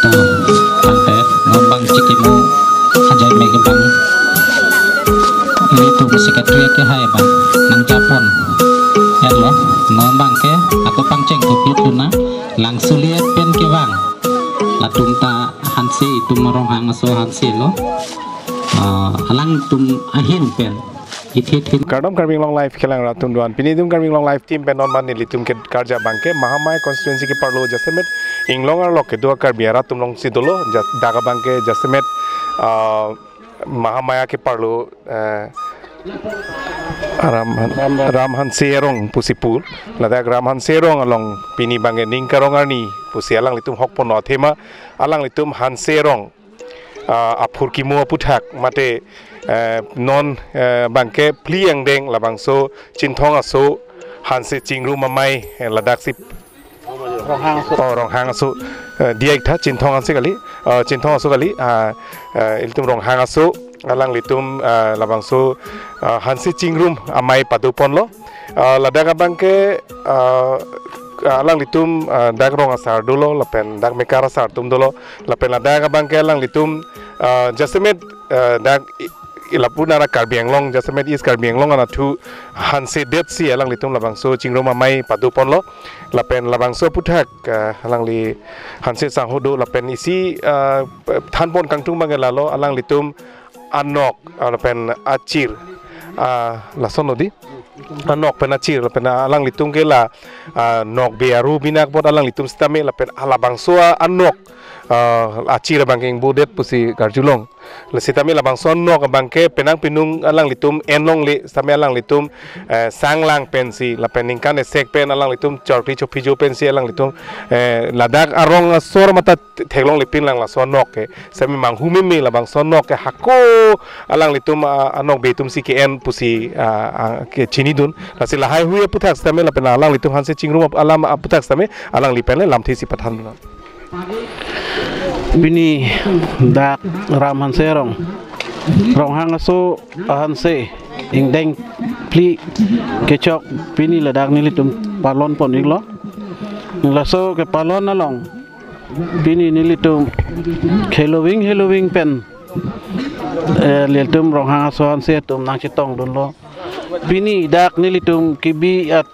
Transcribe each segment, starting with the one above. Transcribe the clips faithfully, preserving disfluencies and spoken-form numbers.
To, tangte, non bang chikimo, ajai me ke bang. Ilitum secretary ke hai bang, nang japon. Ya lo, non bang ke, ako pangcheng kupiut tuna, lang suliat pen ke bang. Latum ta Hanse, itum Ronghang aso Hanse lo. Ah, alangtum ahin pen. Ithit hin. Kardom Karbi Anglong Live kelang rat atum doan. Pini itum Karbi Anglong Live team pen non mane ilitum ke karja bangke Mahamaya constituency ke parlo jasemet inglong arlo kedo Karbi arat atum alongsi dolo ja-, dak abangke jasemet, ah, Mahamaya ke parlo, eh, Ram, Ram, Ram Hanse Rong pusi pu. Ladak Ram Hanse Rong along pini bangke ning karong arni pusi alanglitum hokpon athema alanglitum Hanse Rong ah, aphurkimo aputhak mate, eh, non, eh, bangke phli angdeng labangso Chinthong aso Hanse Chingrum amei, eh, ladaksi Ronghang aso. Oh, Ronghang aso, eh, diak tha Chinthong Hanse kali, eh, Chinthong aso kali, ah, eh, ilitum Ronghang aso, alanglitum, eh, labangso, eh, Hanse Chingrum amei padoponlo. Ah, ladak abangke, ah, alanglitum, ah, dak rong asar dolo, lapen dak mekar asar atum dolo, lapen ladak abangke alanglitum, ah, jasemet, ah, dak i-, i lapu nara Karbi Anglong, jasemet East Karbi Anglong anatthu Hanse detsi alanglitum labangso Chingrum amei padoponlo, lapen labangso aputhak, ah, alangli Hanse sangho do, lapen isi, ah, thanpon kangtung bangke lalo alanglitum anok, ah, lapen achir, ah, lason lo di. Anok pen achir, lapen alanglitum ke la, ah, nokbe aru binak bot alanglitum sitame lapen alabangso anok, ah, achir abangke ingbodet pusi karjulong. La sitame labangso anok abangke penang penung alanglitum enlongle sitame alanglitum, eh, sanglang pensi, lapen ningkan esek pen alanglitum chorkli chophijo pensi alanglitum, eh, ladak arong asor mata theklonglepin lang laso anok ke. Sitame manghu meme labangso anok ke hako alanglitum, ah, anokbe atumsi ke-en pusi, ah, ah, kechinidun. Lasi lahai hui aputhak sitame lapen alanglitum Hanse Chingrum ap-, alam aputhak sitame alangli pen le lamthe si pathan dun. Pini dak Ram Hanse Rong, Ronghang aso ahanse ingdeng phli kechok pini ladak nelitum palon pon-iklo. Laso kepalon along pini nelitum heloving heloving pen, eh, nelitum Ronghang aso ahanse atum nangchetongdunlo. Pini dak nelitum kebi at-,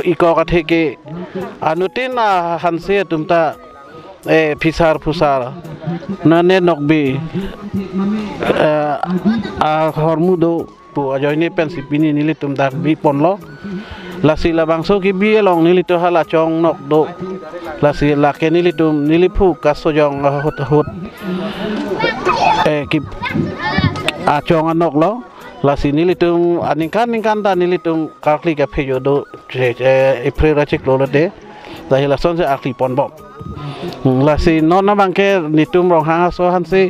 ikok athe ke anuttin ahanse atum ta, eh, phisar phusar, nane nokbe, eh, ahormu do pu ajoine pensi pini nelitum dak biponlo. Lasi labangso kebi along nelitum hala chong nok do. Lasi lake nelitum neliphu kasojong ahut ahut, eh, kip-, achong anoklo. Lasi nelitum aningkan ningkan ta nelitum karkli kaphejo do, che, che, April achiklo lote. Lahai lasonsi arkli ponbom. Hmm, lasi non abangke netum Ronghang aso ahanse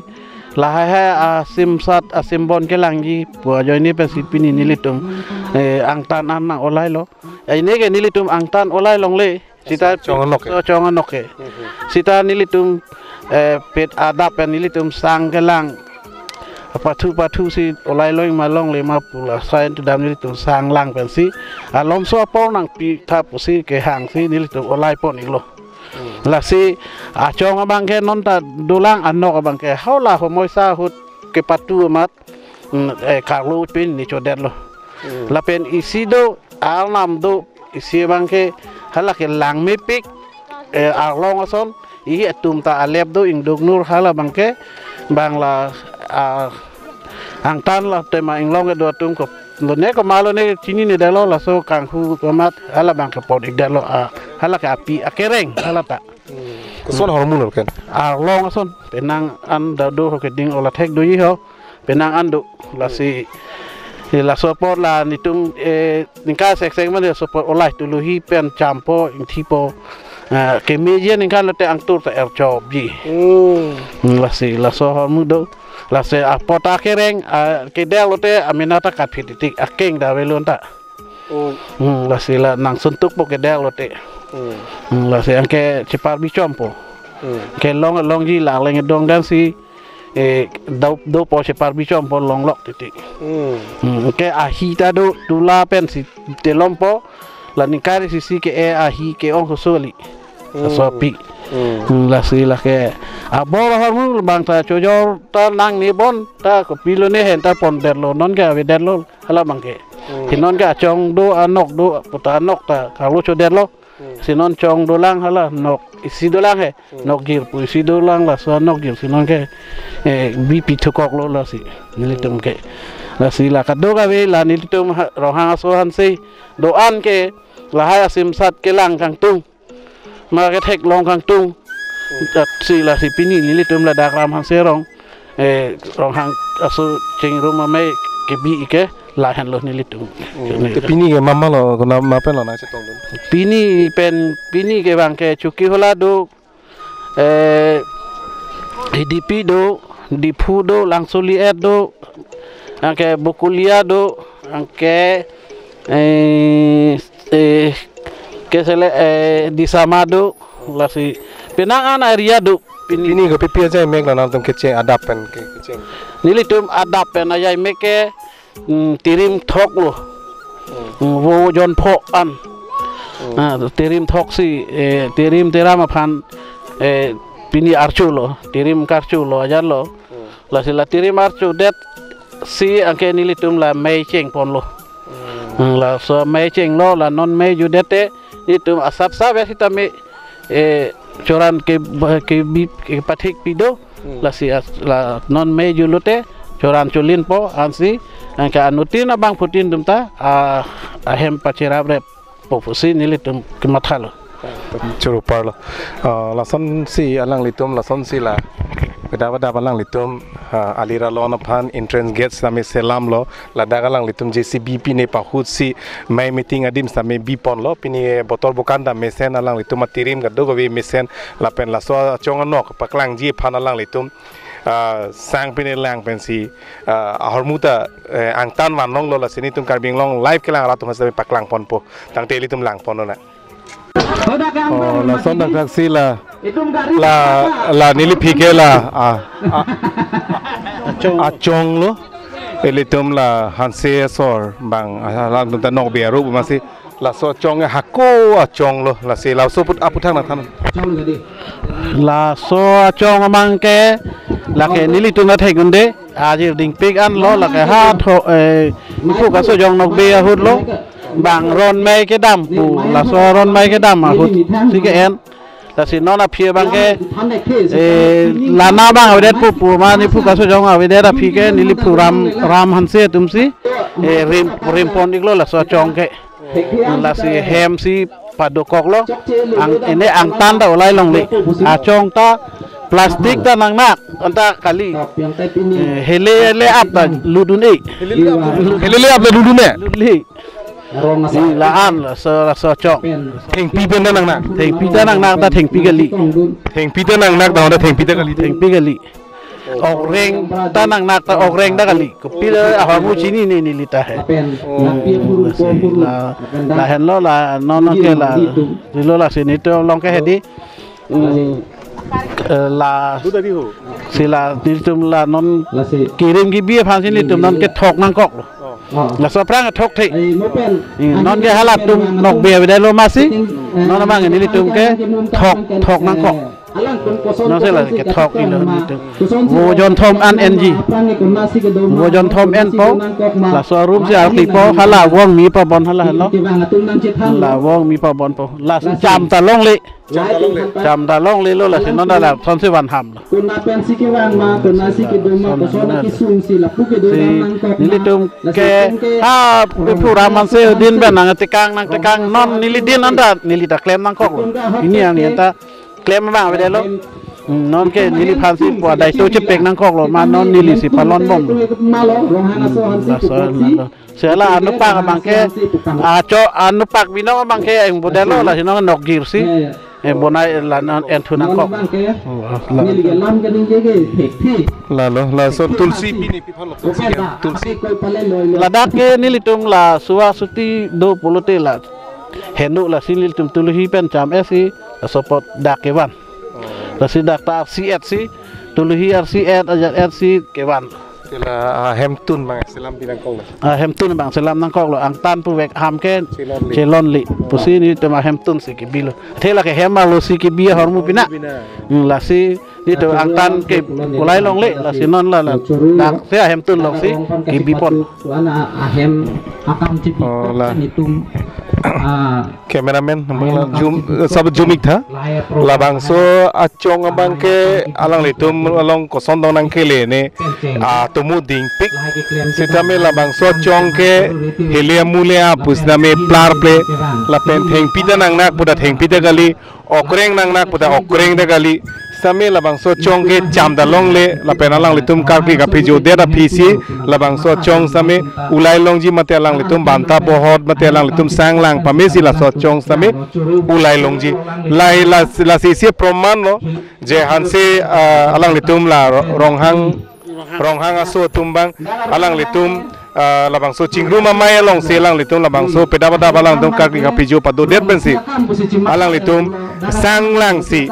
lahai hai asimsat asimbon kelangji pu ajoine pensi pini nelitum, eh, angtan an nang-olailo. Ajoine ke nelitum angtan olai longle. Sita chong anok ke. So chong anok ke. Mhm. Sita nelitum eh, pet adap pen nelitum sang kelang. Pathu pathu si olai longji ma longle ma pu la sai tu dam nelitum sang lang pensi. Alomso apor nangpi tha pusi kehang si nelitum olai pon iklo. Lasi achong abang ke non ta dolang, anok abang ke hala homoi sa ahut kepatu amat, mm, eh, karlo pin ni chodetlo. Lapen isi do, arnam do, isi abang ke hala ke lang mepik, eh, arlong ason, isi atum ta alep do, ingduk nur hala abang ke, bang la, ah, angtan la tema inglong kedo atum ko, lo ne ko malo ne chinine detlo, laso kanghu komat hala abang ke pon ik detlo, ah, hala ke api akereng hala ta. Koson ahormu lo ken? Arlong ason, penang an da do ho keding ola thek doji ho, penang an do, lasi, eh, laso apor la nitum, eh, ningkan seksek mane laso apor olai tuluhi pen champo, ingthipo, eh, kemeji ningkan lote angtur ta erchopji. Hmm. Hmm, lasi, laso ahormu do, lasi apor ta kereng, ah, kedel lote amena ta katphit tik, akeng ta avelon ta. Oh. Hmm, lasi la nangsuntuk po kedel lote. Hmm. Hmm, lasi anke chepar bichom po. Hmm. Kelong longji la leng dong dan si, eh, do, dopo chepar bichom po longlok titi. Hmm. Hmm, anke ahi ta do tula pensi telom po. La ningkan isi si ke-e ahi ke-ong sosoli. Hmm. Laso api. Hmm. Hmm, lasi la ke abor ahormu bang ta chojor ta nangne bon ta kopilo ne hen ta pon detlo, non ke avedetlo. Hala abang ke. Hmm. Si non ke achong do, anok do, puta anok ta karlo chodetlo. Hmm. Si non chong dolang hala, nok isi dolang he. Hmm. Nok jir pu isi dolang, laso anok jir si non ke, eh, bipi thukoklo lasi nelitum ke. Lasi la kadokave la nelitum ha, Ronghang aso hanse do-an ke lahai asimsat kelang kangtung. Ma ketheklong kangtung. Dak si lasi pini nelitum ladak Ram Hanse arong, eh, Ronghang aso chingrum amei kebi ik ke lahenlo nelitum. Hmm. Te pini ke mama lo, kona ma pen lo nangchetongdun? Pini pen, pini ke abang ke Chokihola do, eh, Hidipi do, Diphu do, Langsoli et do, anke Bokolia do, anke, eh, eh, ke sele, eh, Disama do, lasi penang an area do. Pini, pini kopipi ajai mek la nangtum kecheng adap pen ke, kecheng? Nelitum adap pen ajai mek ke, mm, tirim thok lo. Hmm. Mm, vo jon pho an. Hmm. Ah, tirim thok si, eh, tirim tiram aphan, eh, pini archo lo, tirim karcho lo, ajar lo. Hmm. Lasi la tirim archodet si anke nelitum la mei cheng ponlo. Hmm. Hmm, laso mei chenglo, la non mei judet te, nelitum asap sap ya sitame, eh, choran ke, kebi, kepathik pi do, Hmm. lasi as-, la non mei ju lote, choran cholin po, ansi, anke anuttin abangphutin atum ta, ah, ahem pacheraprep po pusi nelitum kemathalo. Choro parlo. Ah, lasonsi alanglitum, lasonsi la. Kedap kedap alanglitum, ah, alira lon aphan entrance gate sitame selamlo. Ladak alanglitum J C B pine pahut si mei meeting adim sitame biponlo. Pini botor bukan ta mesen alanglitum atirim kadokave mesen lapen laso achong anok paklangji aphan alanglitum, ah, sang pine lang pensi, ah, ahormu ta, eh, angtan vanlonglo, lasi nelitum Karbi Anglong Live kelang rat atum sitame paklang ponpo. Tangte ilitum lang ponlo na. Oh, lason dak si la, la, la neliphi ke la, ah, ah, achong lo. Ilitum la Hanse asor bang, ah, alangtum ta nokbe arup masi laso achong hako achong lo, lasi laso aput, aputhak nangthan. Laso achong abang ke, lake nelitum ta thek-un-e, ajir dingpik an lo, lake ha tho, eh, Diphu Kasojong nokbe ahut lo. Bang ron mei kedam pu, laso ron mei kedam ahut si ke-en. Lasi non aphi abang ke, eh, lana bang avedet pu, pu ma Diphu Kasojong avedet aphi ke, neli phu Ram, Ram Hanse atum si, eh, rim, rim pon iklo laso achong ke. Lasi hem si padokoklo. Ang, ene angtan ta olai longle. Achong ta plastic ta nangnak anta kali. Eh, hele le ap ta lut un-e. Hele le ap ta lut un-e. Lut le. Ni la-an laso, laso achong. Thengpi pen ta nangnak? Thengpi ta nangnak ta thengpi kali. Thengpi ta nangnak ta, ta thengpi ta kali. Thengpi kali. Okreng ta nangnak ta okreng ta kali. Kopilo ahormu chinine neli ta he. Hmm, lasi la, lahenlo la, non non ke la. Lilo lasi nelitum along ke hedi. Hmm. Eh, la, Duda di ho. Si la, nelitum la non kirim kibi aphan si nelitum non kethok nangkok. Oh. Laso aphrang kethok the. Eh, non ke halatum nokbe avedetlo masi. Non abang nelitum kethok, thok nangkok. Non si la kethok ilo nelitum. Vo jonthom an enji. Vo jonthom enpo. Laso arum si artipo. Hala vongmi pabon hala helo. Hala vongmi pabonpo. La cham ta longle. Cham ta longle. Cham ta longlelo lasi non hala thon si van ham lo. Kona pensi kevang ma, kona si kedo ma, kosona kesung si lapu kedo. Si nangkok ma. Nelitum ke ha pura man se din ben nangtekang nangtekang non neli din anta neli ta klem nangkok lo. Pini ang ni anta klem abang avedetlo. Hmm, non ke neliphan si pu adai to chepek nangkok lo ma non neli si palon bom. Malo, Ronghang aso han si. Hmm, laso pupok si. Laso. Si la anupak abang ke, acho anupak binong abang ke ingbo detlo lasi non nokjir si. Eh, bonai la non enthu nangkok. Oh, la. Lalo, lason tulsi pini pi phan lo tulsi ke, tulsi. Ladak ke nelitum la suwa suti do pulote la henu lasi nelitum tuluhi pen cham-et si, lasopot dak kevan. Oh. Lasi dak ta arsi-et si, tuluhi arsi-et, ajat-et si kevan. Si la, ah, hemtun abang selam pi nangkok lo. Ah, hemtun abang selam nangkok lo. Angtan puvek ham ke chelonle. Chelonle. Pusi nelitum ahemtun si kebilo. Athe la ke hem arlo si kebi ahormu pina. Hormu pina. Hmm, lasi nelitum angtan ke ulai longle, lasi non la la. Dak si ahemtun along si kebipon. Wana ahem akam chipi. Oh, la. Nelitum, ah, Cameraman, abang la zoom, eh, sab zoom ik tha. Labangso achong abang ke alanglitum along koson dong nangkele ne, ah, tumu dingpik. Sitame labangso achong ke hile mule apus name plar ple. Lapen thengpi ta nangnak pu ta thengpi ta kali, okreng nangnak pu ta okreng ta kali. Sitame labangso achong ke cham ta longle, lapen alanglitum karkli kaphijo det aphi si, labangso achong sitame ulai longji mate alanglitum banta bohot mate alanglitum sanglang pame si laso achong sitame ulai longji. Lai la, lasi si proman lo, je hanse, ah, alanglitum la ro-, Ronghang, Ronghang aso atum abang, alanglitum ah, labangso chingrum amei along si alanglitum labangso pedap adap alanglitum karkli kaphijo padodet pensi alanglitum sanglang si,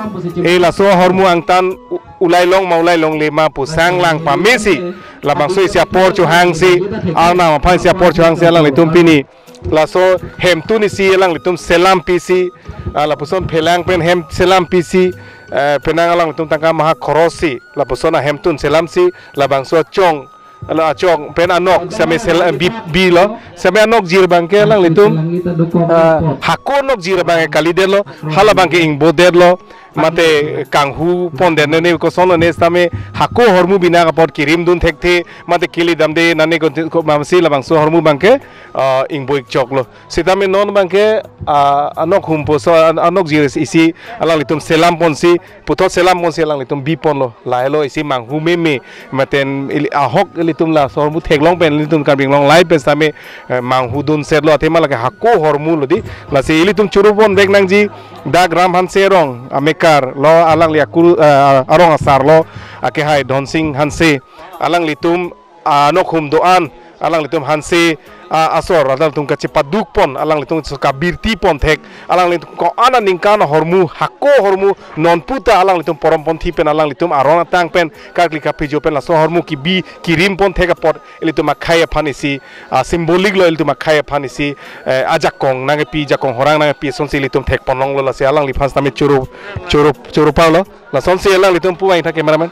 eh, laso ahormu angtan u-, ulai long ma ulai longle ma pu sanglang pame si labangso isi apor chohang si, arnam aphan isi apor chohang si alanglitum pini laso hemtun isi alanglitum selam pi si, ah, lapuson phelang pen hem selam pi si, eh, penang alanglitum tangka maha khoros si lapuson ahemtun selam si labangso achong Hala achong pen anok sitame sel, eh, bi, bi lo. Sitame anokjir abang ke alanglitum, ah, hako anokjir abang ke kalidetlo. Hala abang ke ingbodetlo. Mate kanghu pondet nane koson nane sitame hako ahormu bina kapot kirim dun thekthe. Mate kili damde nane ko, ko mamsi labangso ahormu abang ke, ah, ingbo ikchoklo. Sitame non abang ke, ah, anok humpo so an-, anokjir isi alanglitum selam ponsi puthot selam ponsi alanglitum biponlo, lahelo isi manghu meme, maten ili-, ahok ilitum laso ahormu theklong pen ilitum Karbi Anglong lai pen sitame, eh, manghu dunsetlo athema lake hako ahormu lo di, lasi ilitum churu ponvek nangji, dak Ram Hanse Rong amekar lo alangli akur, eh, arong asar lo, akehai Dhonsing Hanse, alanglitum anok hum do-an, alanglitum Hanse, ah, asor, alanglitum kachepaduk pon, alanglitum so kabirti pon thek, alanglitum ko-an aningkan ahormu, hako ahormu, non puta alanglitum porom ponthi pen, alanglitum aron atang pen, karkli kaphijo pen, laso ahormu kibi, kirim pon thek apot, ilitum akhei aphan isi, ah, symbolic lo ilitum akhei aphan isi, eh, ajakong nangpi, jakong horang nangpi, asonsi ilitum thek ponlonglo lasi alangliphan sitame churu, churu, churu parlo, lasonsi alanglitum pu ain tha cameraman.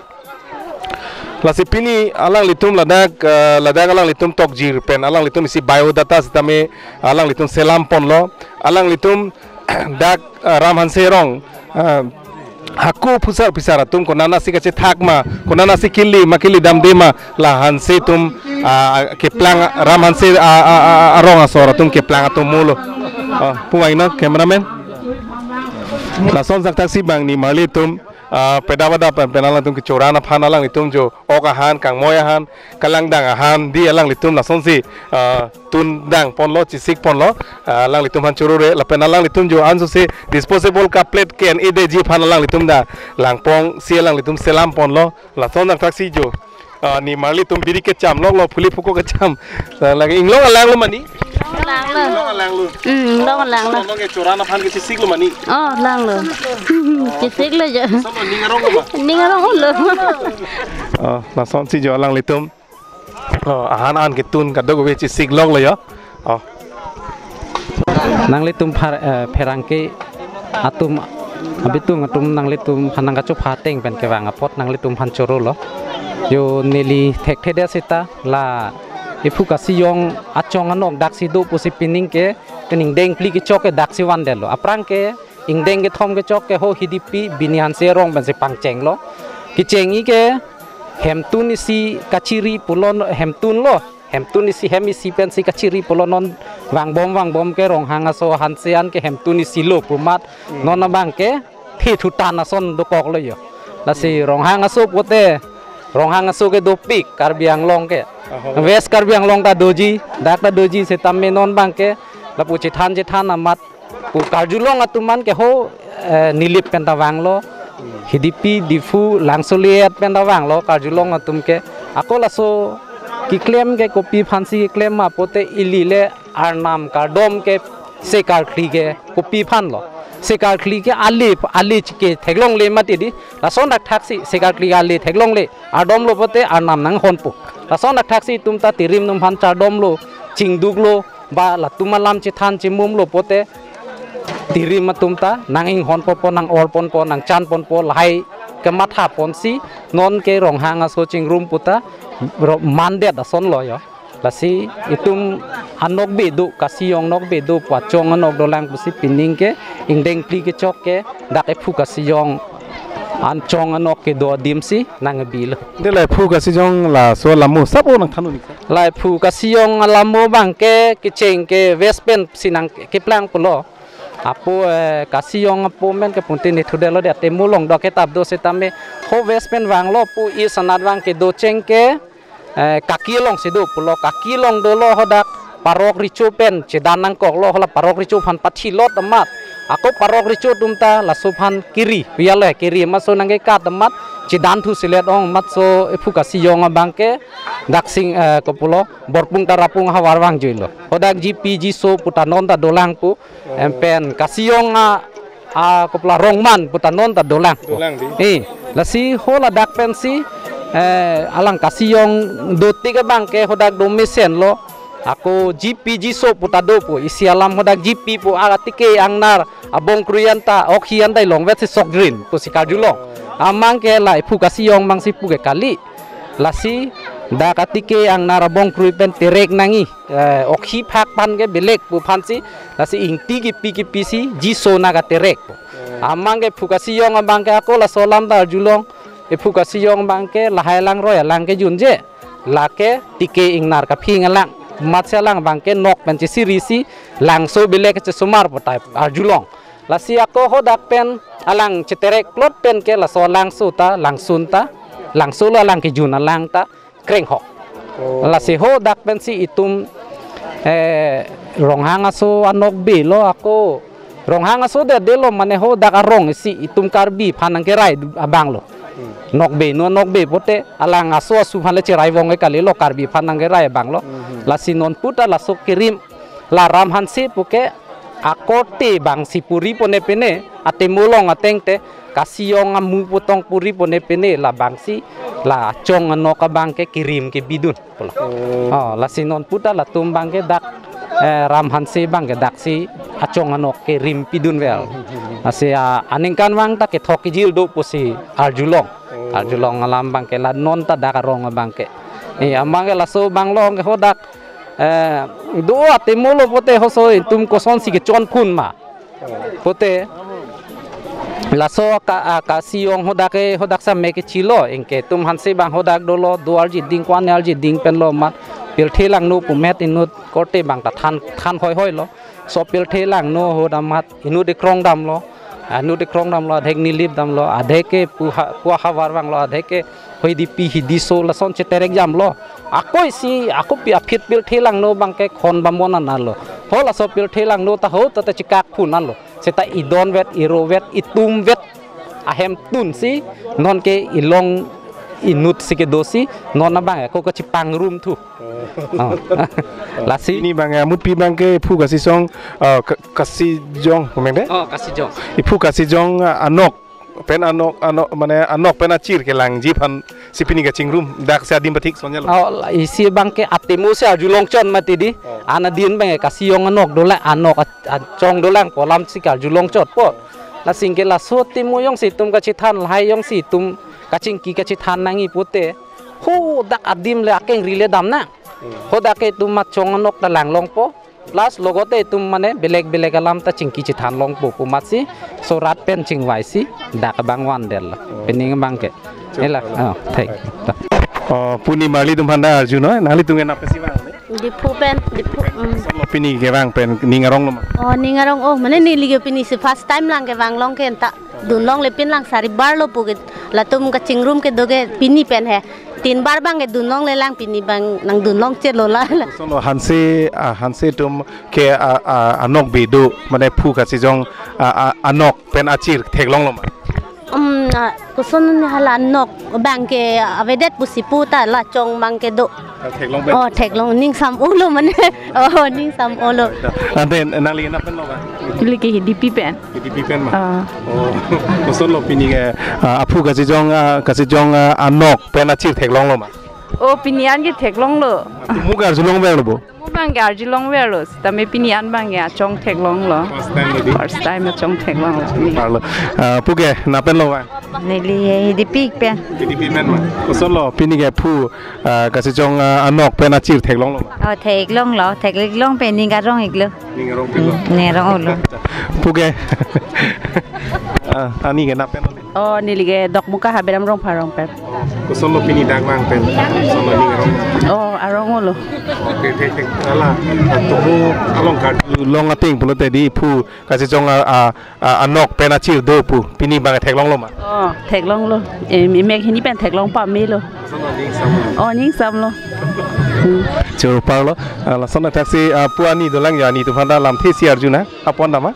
Lasi pini alanglitum ladak, eh, ladak alanglitum tokjir pen alanglitum isi biodata sitame alanglitum selam ponlo. Alanglitum dak, eh, Ram Hanse Rong, eh, hako phusar phisar atum konatsi kachethak ma, konatsi kili ma kili damde ma la Hanse atum, ah, keplang Ram Hanse, ah, ah, ah, ah, arong asor atum keplang atum mulo. Ah, pu ain non cameraman. Lason sak taksi abang nimarli atum ah, pedap adap pen, pen alanglitum kechoran aphan alanglitum jo ok ahan, kangmoi ahan, kalangdang ahan, di alanglitum lasonsi, ah, tundang ponlo, chesik ponlo, ah, alanglitum aphan churu re, lapen alanglitum jo ansose disposable cup plate ke-en-edetji aphan alanglitum dak langpong si alanglitum selam ponlo, lason dak taksi jo. Ah, nimarli atum biri kecham loklo, phuli phuko kecham. Lake inglong alang lo mani? Langlo. Inglong alanglo. Hmm, inglong alanglo. Inglong ke choran aphan kechisik lo mani. Oh, langlo. Chisik lo jo. Sama ning arong lo ma? Ning arong lo. Oh, lasonsi jo alanglitum. Oh, ahan ahan ketun kadokave chesik lok lo jo. Oh. Nanglitum phar, eh, pherangke atum abitung atum nanglitum aphan nangkachopha ateng pen kevang apot nanglitum aphan choro lo. Jo neli thekthedet seta la ephu Kasiyong achong anok daksi do pusi pining ke, pen ingdeng phli kechok ke daksi vandet lo. Aphrang ke ingdeng kethom kechok ke ho Hidipi Bini Hanse arong pensi pangcheng lo. Kecheng-i ke hemtun isi kachiri pulo, hemtun lo. Hemtun isi, hem isi pensi kachiri pulo, non vangbom vangbom ke Ronghang aso Hanse an ke hemtun isi lo pu amat. Hmm. Non abang ke thithutan ason dokok lo jo. Lasi Ronghang aso pute, Ronghang aso ke dopik Karbi Anglong ke. Aho. West Karbi Anglong ta doji, dak ta doji setame non abang ke lapu chethan chethan amat pu karjulong atum an ke ho, eh, Nilip pen ta vanglo. Hidipi, Diphu, Langso le-et pen ta vanglo karjulong atum ke. Ako laso keklem ke kopi aphansi keklem ma pute ili le arnam kardom ke sekarkli ke kopi aphan lo. Sekarkli ke ale, ale ke theklongle mati di. Lason dak thaksi sekarkli ale theklongle. Ardom lo pute arnam nanghonpo. Lason dak thaksi itum ta tirim atum aphan chardom lo, chingduk lo, ba latum alam chethan chemum lo pute tirim atum ta nang-inghon ponpo, nang-or ponpo, nangchan ponpo, lahai kematha ponsi non ke Ronghang aso chingrum puta ro-, mandet ason lo jo. Lasi itum anokbe do, Kasiyong nokbe do, pu achong anok dolang pusi pining ke, ingdeng phli kechok ke, dak ephu Kasiyong achong anok kedo adimsi nangbi lo. De la ephu Kasiyong laso alamo sabo nangthan un-e. La ephu Kasiyong alamo abang ke kecheng ke West pen si nangkeplang pulo. Apo, eh, Kasiyong apo men ke punti ni thudet lo de, atemo along do ketap do setame ho West pen vanglo pu East anat abang kedo cheng ke, eh, Kaki alongsi do pulo, Kaki along dolo hadak Parok Richo pen chedan nangkoklo, hala Parok Richo aphan pathilot amat. Ako Parok Richo atum ta laso aphan kiri, pia le kiri amat, so nangkekat amat, chedan thu selet ong amat, so ephu Kasiyong abang ke daksi, eh, kopulo, Borpung Tarapung ahavar vangjuilo. Hadak Jipi Jiso puta non ta dolang pu, em pen Kasiyong a, a kopulo Rongman puta non ta dolang. Dolang di. Eh, lasi ho ladak pensi, eh, alang Kasiyong dotik abang ke hadak do mesen lo. Ako Jipi Jiso puta do pu, isi alam hadak Jipi pu, atike angnar abong krui anta, okhi anta ilong vet si sokdrin pusi karjulong. Amang ke la ephu Kasiyong abangsi pu ke kali. Lasi dak atike angnar abong krui pen terek nangji, eh, okhi phak aphan ke belek pu aphansi, lasi ingti kipi kipi si Jiso nangkaterek pu. Amang ke ephu Kasiyong abang ke ako laso alam ta arjulong, ephu Kasiyong abang ke lahai alangroi alang kejunje, lake tike ingnar kaphing alang, amatsi alang abang ke nok pen chesiri si Langso belek chesomar pu type arjulong. Lasi ako hadak pen alang cheterek plot pen ke laso Langso ta, Langsun ta, Langso lo alang kejun alang ta, Krenghok. Oh. Lasi hadak pensi itum, eh, Ronghang aso anokbe lo ako. Ronghang aso de de lo mane hadak arong isi itum Karbi aphan nangkerai abang lo. Hmm. Nokbe, nu nokbe pute alang aso asu aphan le cherai vong ke kali lo, Karbi aphan nangkerai abang lo. Hmm. Lasi non puta laso kerim la Ram Hanse pu ke akorte abangsi puri pone pene, atemo along ateng te Kasiyong amu pu tong puri pone pene labangsi la achong anok abang ke kerim kebidun pulo. Oh. Oh, lasi non puta latum abang ke dak, eh, Ram Hanse abang ke daksi achong anok kerim pidun vel. Lasi, ah, aningkanvang ta kethok kejil do pusi arjulong. Oh. Arjulong alam abang ke la non ta dak arong abang ke. Eh, amang ke laso abang long ke hadak, eh, do atemo lo pute ho so itum kosonsi kechon phun ma. Pute laso ka, a, Kasiyong hadak ke, hadak same kechilo, anke itum Hanse abang hadak dolo, do arji ding, ko-an arji ding pen lo amat, pirthe langno pu met inut korte abang ta than, than hoi hoi lo. So pirthe langno hadak amat inut ekrong damlo, inut ekrong damlo, adhek Nilip damlo, adhek ke pu ha, pu ahavar vanglo, adhek ke Hidipi, Hidiso lason cheterek jamlo. Ako isi, ako pi aphit pirthe langno abang ke khon bamon anlo. Ho laso pirthe langno ta ho ta ta chikak phun anlo. Seta idon vet, iro vet, itum vet ahem tunsi non ke ilong inut si kedo si non abang ako kachipangrum thu. Oh. Lasi. Pini abang ya, mutpi abang ke phu kasijong, ah, ka-, kasijong, komeng de? Oh, kasijong. Iphu kasijong, ah, anok pen anok, anok, mane anok pen achir kelangji aphan si pini kachingrum, dak si adim pathik sonjalo. Oh, la-, isi abang ke atimo si arjulong chot mati di. Oh. An adin abang ke kasijong anok dolang, anok a-, achong dolang pu alam si karjulong chotpo. Lasi ke laso atimo jongsi itum kachethan, lahai jongsi itum kachingki kachethan nangji pute, ho dak adim le akengri le dam nang. Hmm. Ho dak ke itum achong anok ta langlongpo. Plus logote itum mane belek belek alam ta chingki chethan longpo pu amatsi, so rat pen chingvai si dak abang van del. Oh. Pining abang ke. Chok. Ela, oh, thank you. Oh, puni marli atum aphan ta arjunon, nanglitum ke nap pensi vang, ne? Diphu pen, Diphu, mm. Kosonlo pini kevang pen, ning arong lo ma? Oh, ning arong, oh, mane neli ke pini si first time lang kevang long ke anta. Dunlongle pini lang sari bar lo pu ke, latum kachingrum kedo ke pini pen he. Tin bar abang ke dunlongle lang, pini abang nangdunlong chelo la. Kosonlo Hanse, ah, Hanse atum ke, ah, ah, anok bi do, mane phu kasijong, ah, ah, anok pen achir theklonglo ma? Um, ah, koson hala anok abang ke avedet pusi pu ta la chong abang ke do. Ah, theklong pen? Oh, theklong, ning sam-olo mane. Oh, ning sam-olo. Ante nangli nap pen lo ba? Neli ke Hidipi pen. Hidipi pen ma? Ah. Oh. Kosonlo pini ke, ah, aphu kasijong, ah, kasijong, ah, anok pen achir theklonglo ma? Oh, pini an ke theklonglo. Tumuk arjulong verlo bo? Tumuk abang ke arjulong verlo. Tame pini an abang ke achong theklonglo. First time lo di? First time achong theklonglo pini. Parlo. Ah, pu ke nap pen lo ba? Neli Hidipi pen. Hidipi pen ma? Kosonlo pini ke phu, ah, kasijong, ah, anok pen achir theklonglo ma? Oh, theklonglo. Theklong pen ning arong-iklo. Ning arong-iklo. Ning arong-olo. Pu ke. Ah, ani ke nap pen lo ni? Oh, neli ke Dokmoka Haberam Rongpharong pen. Kosonlo pini dak vang pen? Kosonlo ning arong? Oh, arong-olo. Okay, thek thek. Hala, ah, tumuk along karjulong ateng pulote di phu kasijong, ah, ah, ah, anok pen achir do pu. Pini abang theklonglo ma? Oh, theklonglo. Em, imek hini pen theklong pamelo. Kosonlo, ning sam-olo? Oh, ning samlo. Hmm. Choro parlo. Ah, lason athaksi, ah, pu ani dolang ya, ani atum aphan ta lamthe si arjunang. Apon dama?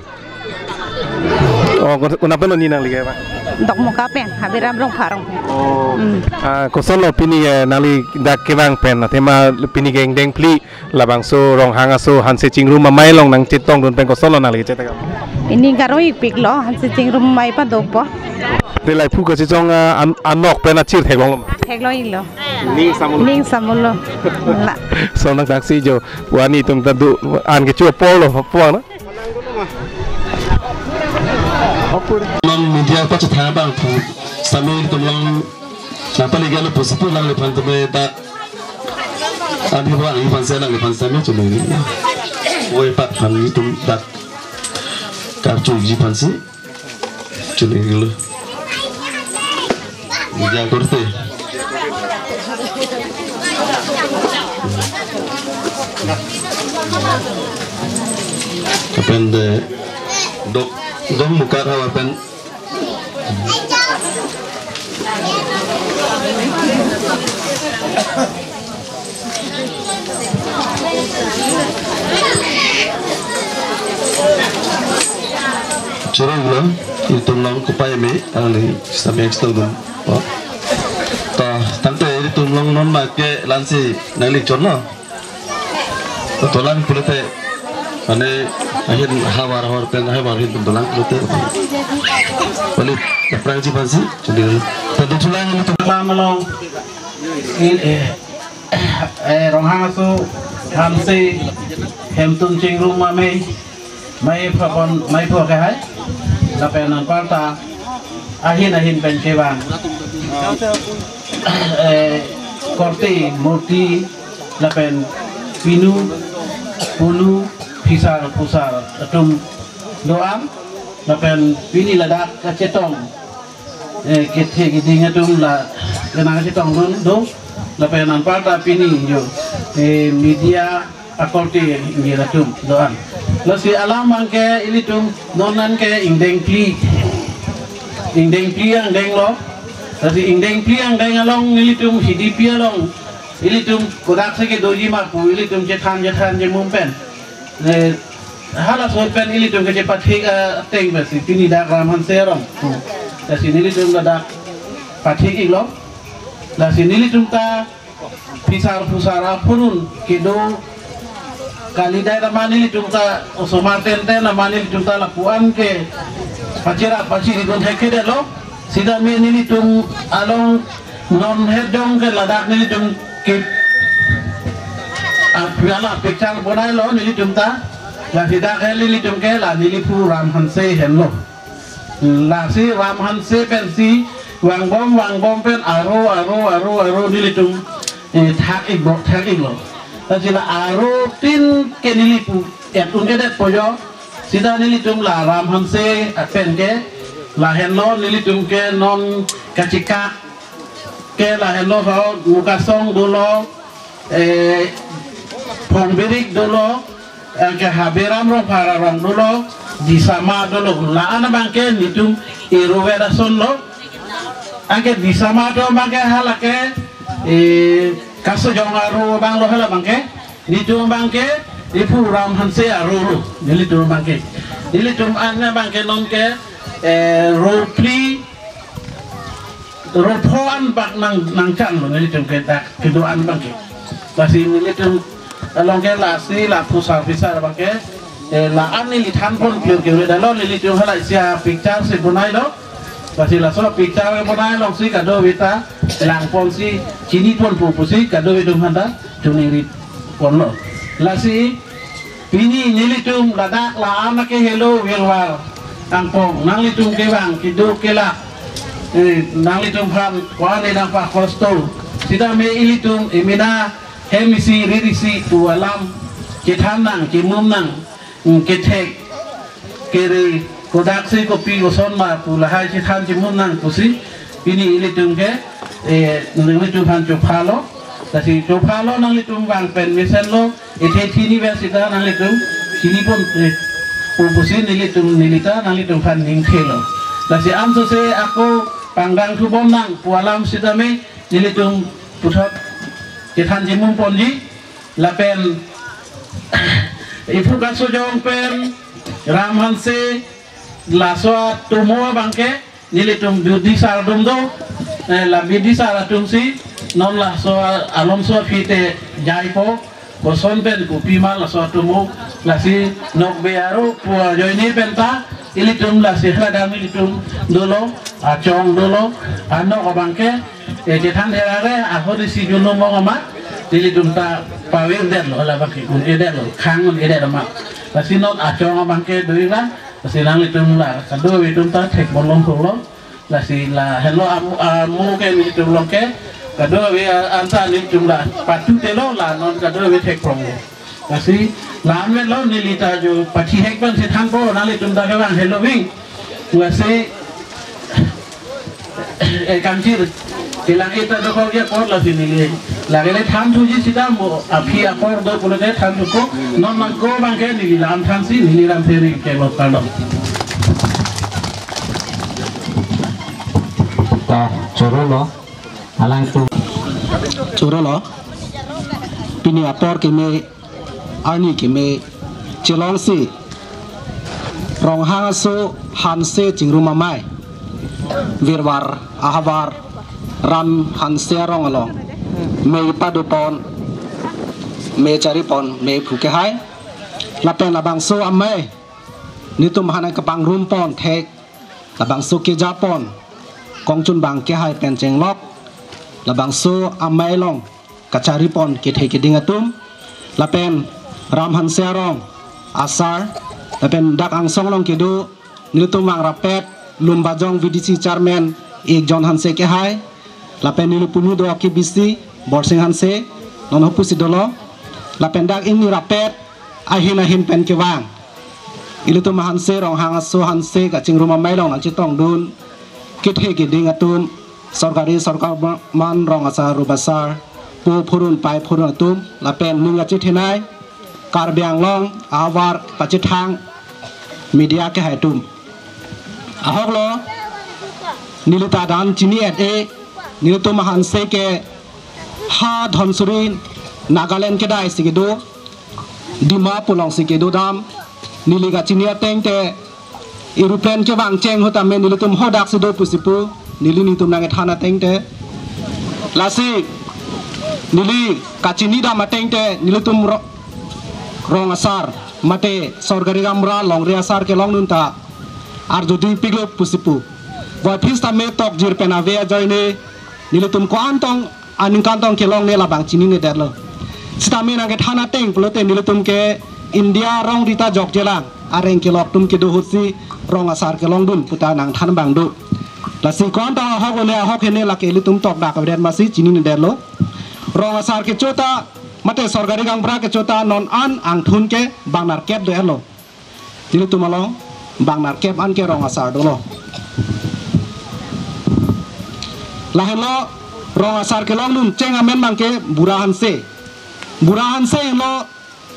Oh, ko-, konat pen lo ni nangli ke ba? Dokmoka pen, Haberam Rongpharong pen. Oh. Hmm. Ah, kosonlo pini ke nangli dak kevang pen, athema pini ke ingdeng phli labangso Ronghang aso Hanse Chingrum amei along nangchetongdun pen kosonlo nangli chetong? Pini karo-ikpiklo, Hanse Chingrum amei pado po. Te lahai phu kasijong, ah, an-, anok pen achir theklonglo ma? Theklong-iklo. Ning sam-olo? Ning sam-olo. La. Lason athaksi jo, pu ani atum ta do, an kecho apor lo, apor na? Non media pachethan abang pu, sami ilitum along nangpale galo pusi pu alangliphan tame dak. Ani abang iphan si alangliphan sami chumi. Oi pat aphan ilitum dak karjuji aphan si. Chuli gilo. Media korte. Lapen de Dok, Dokmoka havar pen. Choro-iklo, ilitum along kopai me, alangli sami chetongdun. Oh. Ta, tangte ilitum along non ma ke la-ansi nangli chonlo. To dolang pulote, mane ahin havar havar pen havar ahin pen dolang pulote. Balik, kaprang ji aphan si, jadi, tentu dolang ilitum. Lam along. Il, eh, eh, Ronghang aso Hanse Hemtun Chingrum amei, mei phapon, mei pho kehai, lapen anparta ahin ahin pen kevang, eh, korte, murti, lapen pinu, punu, phisar, phusar atum do-an, lapen pini ladak kachetong, eh, kethe keding atum la kenang chetongdun do, lapen anparta pini jo, eh, media akorte ingjir atum do-an. Lasi alam abang ke ilitum non an ke ingdeng phli. Ingdeng phli angdeng lo. Lasi ingdeng phli angdeng along ilitum Hidipi along ilitum kodak si kedoji ma pu ilitum chethan chethan chemum pen. Eh, halaso pen ilitum kachepathe-ik ateng pensi pini dak Ram Hanse arong. Hmm. Lasi nelitum ladak pathe-iklo. Lasi nelitum ta phisar phusar aphurun kedo kalidet amat nelitum ta osomar tenten amat nelitum ta lapu-an ke pacherap pachiri dun thekthedetlo. Sitame nelitum along non hedong ke ladak nelitum ke ap-, la picture bonailo nelitum ta. Lasi dak he nelitum ke la neliphu Ram Hanse henlo. Lasi Ram Hanse pensi vangbom vangbom pen aro aro aro aro nelitum, eh, thak-ikbom thak-iklo. Lasi la aro tin ke neliphu et un-edetpo jo. Sita nelitum la Ram Hanse pen ke lahenlo, nelitum ke non kachikak ke lahenlo ho, Mukasong dolo, eh, Phongbirik dolo, eh, ke Haberam Rongphar arong dolo, Disama dolo, la-an abang ke nelitum ero-et asonlo. Anke Disama atum abang ke hala ke, eh, Kasojong aro abang lo hala abang ke, nelitum abang ke, iphu Ram Hanse aro lo, nelitum abang ke. Nelitum an abang ke non ke, eh, ro phli, ro pho an bak nang, nangchanglo nelitum ke dak kedo-an abang ke. Lasi nelitum along ke lasi la phusar phisar abang ke, eh, la-an neli thanpon clear ke uredetlo, nelitum hala isi apicture si bonailo. Lasi laso apicture bonai alongsi kadokave ta langponsi chiniponpo pusi kadokave atum aphanta choningri ponlo. Lasi pini nelitum ladak la-an ke helo Virwar angbong nanglitum kevang kedo kelak, eh, nanglitum aphan ko-an nangpakosto. Sitame ilitum emena hem isi rit isi pu alam chethan nang, chemum nang, mm, kethek kere kodaksi kopi koson ma pu lahai chethan chemum nang pusi pini ilitum ke, eh, nanglitum aphan chophalo. Lasi chophalo, nanglitum vang pen mesenlo, ethe thini pen sita nanglitum chinipon, eh, pu pusi nelitum neli ta nanglitum aphan ningthelo. Lasi ansose ako pangdang thubom nang pu alam sitame nelitum puthot chethan chemum ponji. Lapen iphu Kasojong pen Ram Hanse laso atomo abang ke nelitum bidisar atum do, eh, la bidisar atumsi non laso alomso aphi te jaipo, koson pen kopima laso atomo, lasi nokbe aro pu ajoine pen ta ilitum lasi hadak nelitum dolo, achong dolo, anok abang ke, eh, chethan herare ahori si junumong amat nelitum ta pavirdetlo, hala abang ke un-edetlo, khang un-edet amat. Lasi non achong abang ke doira, lasi nanglitum la kadokave atum ta thekbom longlo. Lasi la helo amu, amu ke nelitum along ke kadokave anta nelitum la patutelo, la non kadokave thekpronglo. Lasi la-an lo neli ta jo pathihek pen chethanpo, nanglitum ta kevang helo ving. Lasi, eh, kangchir kelang eta dokok ya apor lasi neli lagele thanthuji sita mo aphi apor do pulote thanthupo, non nangko abang ke neli la-an thansi neli ram seri ke lo kardom. Ta chorolo alangtum. Chorolo pini apor keme arni keme chelongsi Ronghang aso Hanse Chingrum Amei, Virwar ahavar Ram Hanse arong along mei padopon, mei charipon, mei phu kehai. Lapen labangso amei nelitum aphan kapangrumpon thek, labangso kejapon kongchun bang kehai pen chenglok, labangso amei along kacharipon kethe keding atum, lapen Ram Hanse arong asar, lapen dak angsong along kedo nelitum vang rapet Lumbajong V D C chairman Ekjon Hanse kehai, lapen neli punu do K B C Borsing Hanse, non hopu si dolo, lapen dak ingni rapet ahin ahin pen kevang ilitum Hanse, Ronghang aso Hanse kachingrum amei along nangchetongdun kethe keding atum, sorkari sorkar man, rong asar rup asar, po phurun pai phurun atum, lapen ning kachethenei Karbi Anglong ahavar pachethang media kehai atum. Ahoklo neli ta dan chini-et-e, nelitum Hanse ke ha Dhansiri Nagaland kedai si kedo, Dimapur along si kedo dam, neli kachini ateng te aeroplane kevang cheng ahut tame nelitum hadak si do pusi pu, neli nelitum nangkethan ateng te Lasi neli kachinidam ateng te nelitum ro-, rong asar mate sorkari gaonbura longri asar kelongdun ta arjuding piklo pusi pu. Voiphit tame tokjir pen ave ajoine nelitum ko-an tong aningkan tong kelongle labang chininedetlo. Sitame nangkethan ateng pulote nelitum ke India rong rita jokjelang areng kelok atum kedo ahutsi rong asar kelongdun puta nangthan abang do. Lasi ko-an tong ahok one ahok hene lake ilitum tokdak avedet masi chininedetlo. Rong asar kecho ta mate sorkari gaonbura kecho ta non an angthun ke bang nerkep do-etlo. Nelitum along bang nerkep an ke rong asar dolo. Lahenlo rong asar kelongdun cheng amen abang ke Bura Hanse. Bura Hanse henlo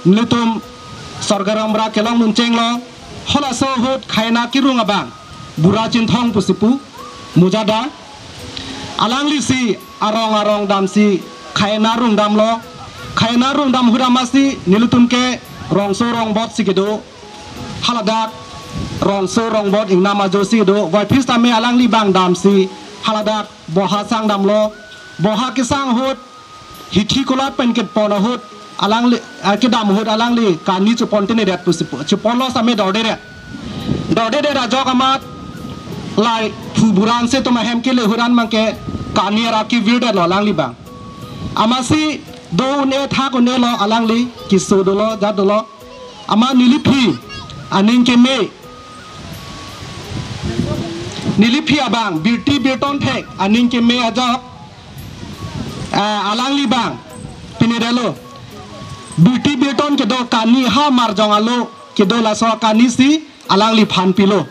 nelitum sorkari gaonbura kelongdun chenglo, halaso ahut khaina kirung abang Bura Chinthong pusi pu, Mojada. Alanglisi arong arong damsi khaina rung damlo. Khaina rung dam ahut amatsi nelitum ke rongso rongbot si kedo. Haladak rongso rongbot ingnam ajo si kedo. Voiphit tame alangli bang damsi haladak boha sang damlo. Boha kesang ahut hithi kolat pen kepon ahut alangli, ah, kedam ahut alangli kani chepon tenedet pusi pu. Cheponlo sitame dordedet. Dordedet ajok amat lai phu Bura Hanse atum ahem kele ahut an abang ke kani ara kevirdetlo alangli bang. Amatsi do un-e thak un-elo alangli, keso dolo jat dolo. Amat neliphi aning keme, neliphi abang Birti Birton Thek aning keme ajok, ah, alangli bang pinedetlo. Birti Birton kedo kani ha marjong alo kedo laso akani si alangliphan pilo.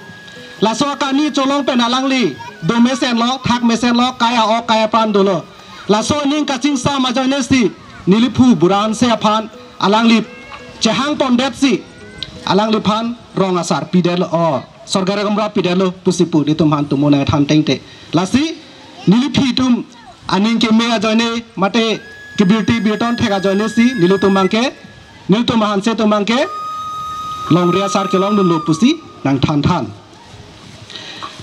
Laso akani cholong pen alangli do mesenlo, thak mesenlo, kai a-ok kai apran dolo. Laso aning kachingsam ajoine si neliphu Bura Hanse aphan alangli chehang pondetsi alangliphan rong asar pidetlo, o sorkari gaonbura pidetlo pusi pu nelitum aphan tumo nangthan ateng te. Lasi neliphi atum aning keme ajoine mate ke Birti Birton Thek ajoine si nelitum abang ke, nelitum Hanse atum abang ke longri asar kelongdunlo pusi nangthan than.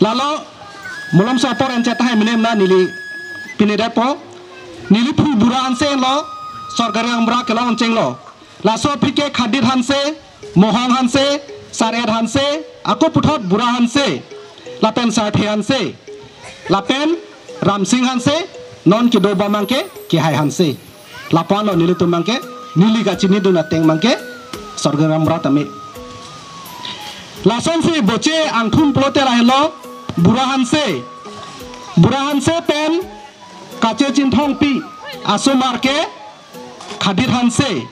Lalo malomso apor enche tahai menem na neli pinedetpo. Neliphu Bura Hanse lo sorkari gaonbura kelong chenglo. Laso aphi ke Khadit Hanse, Mohong Hanse, Sar-et Hanse, ako puthot Bura Hanse, lapen Sarthe Hanse, lapen Ramsing Hanse, non kedobom abang ke Kehai Hanse. Lapu-anlo nelitum abang ke, neli kachinidun ateng abang ke sorkari gaonbura tame. Lasonsi boche angthun pulote lahenlo Bura Hanse. Bura Hanse pen Kache Chinthongpi asomar ke Khadit Hanse.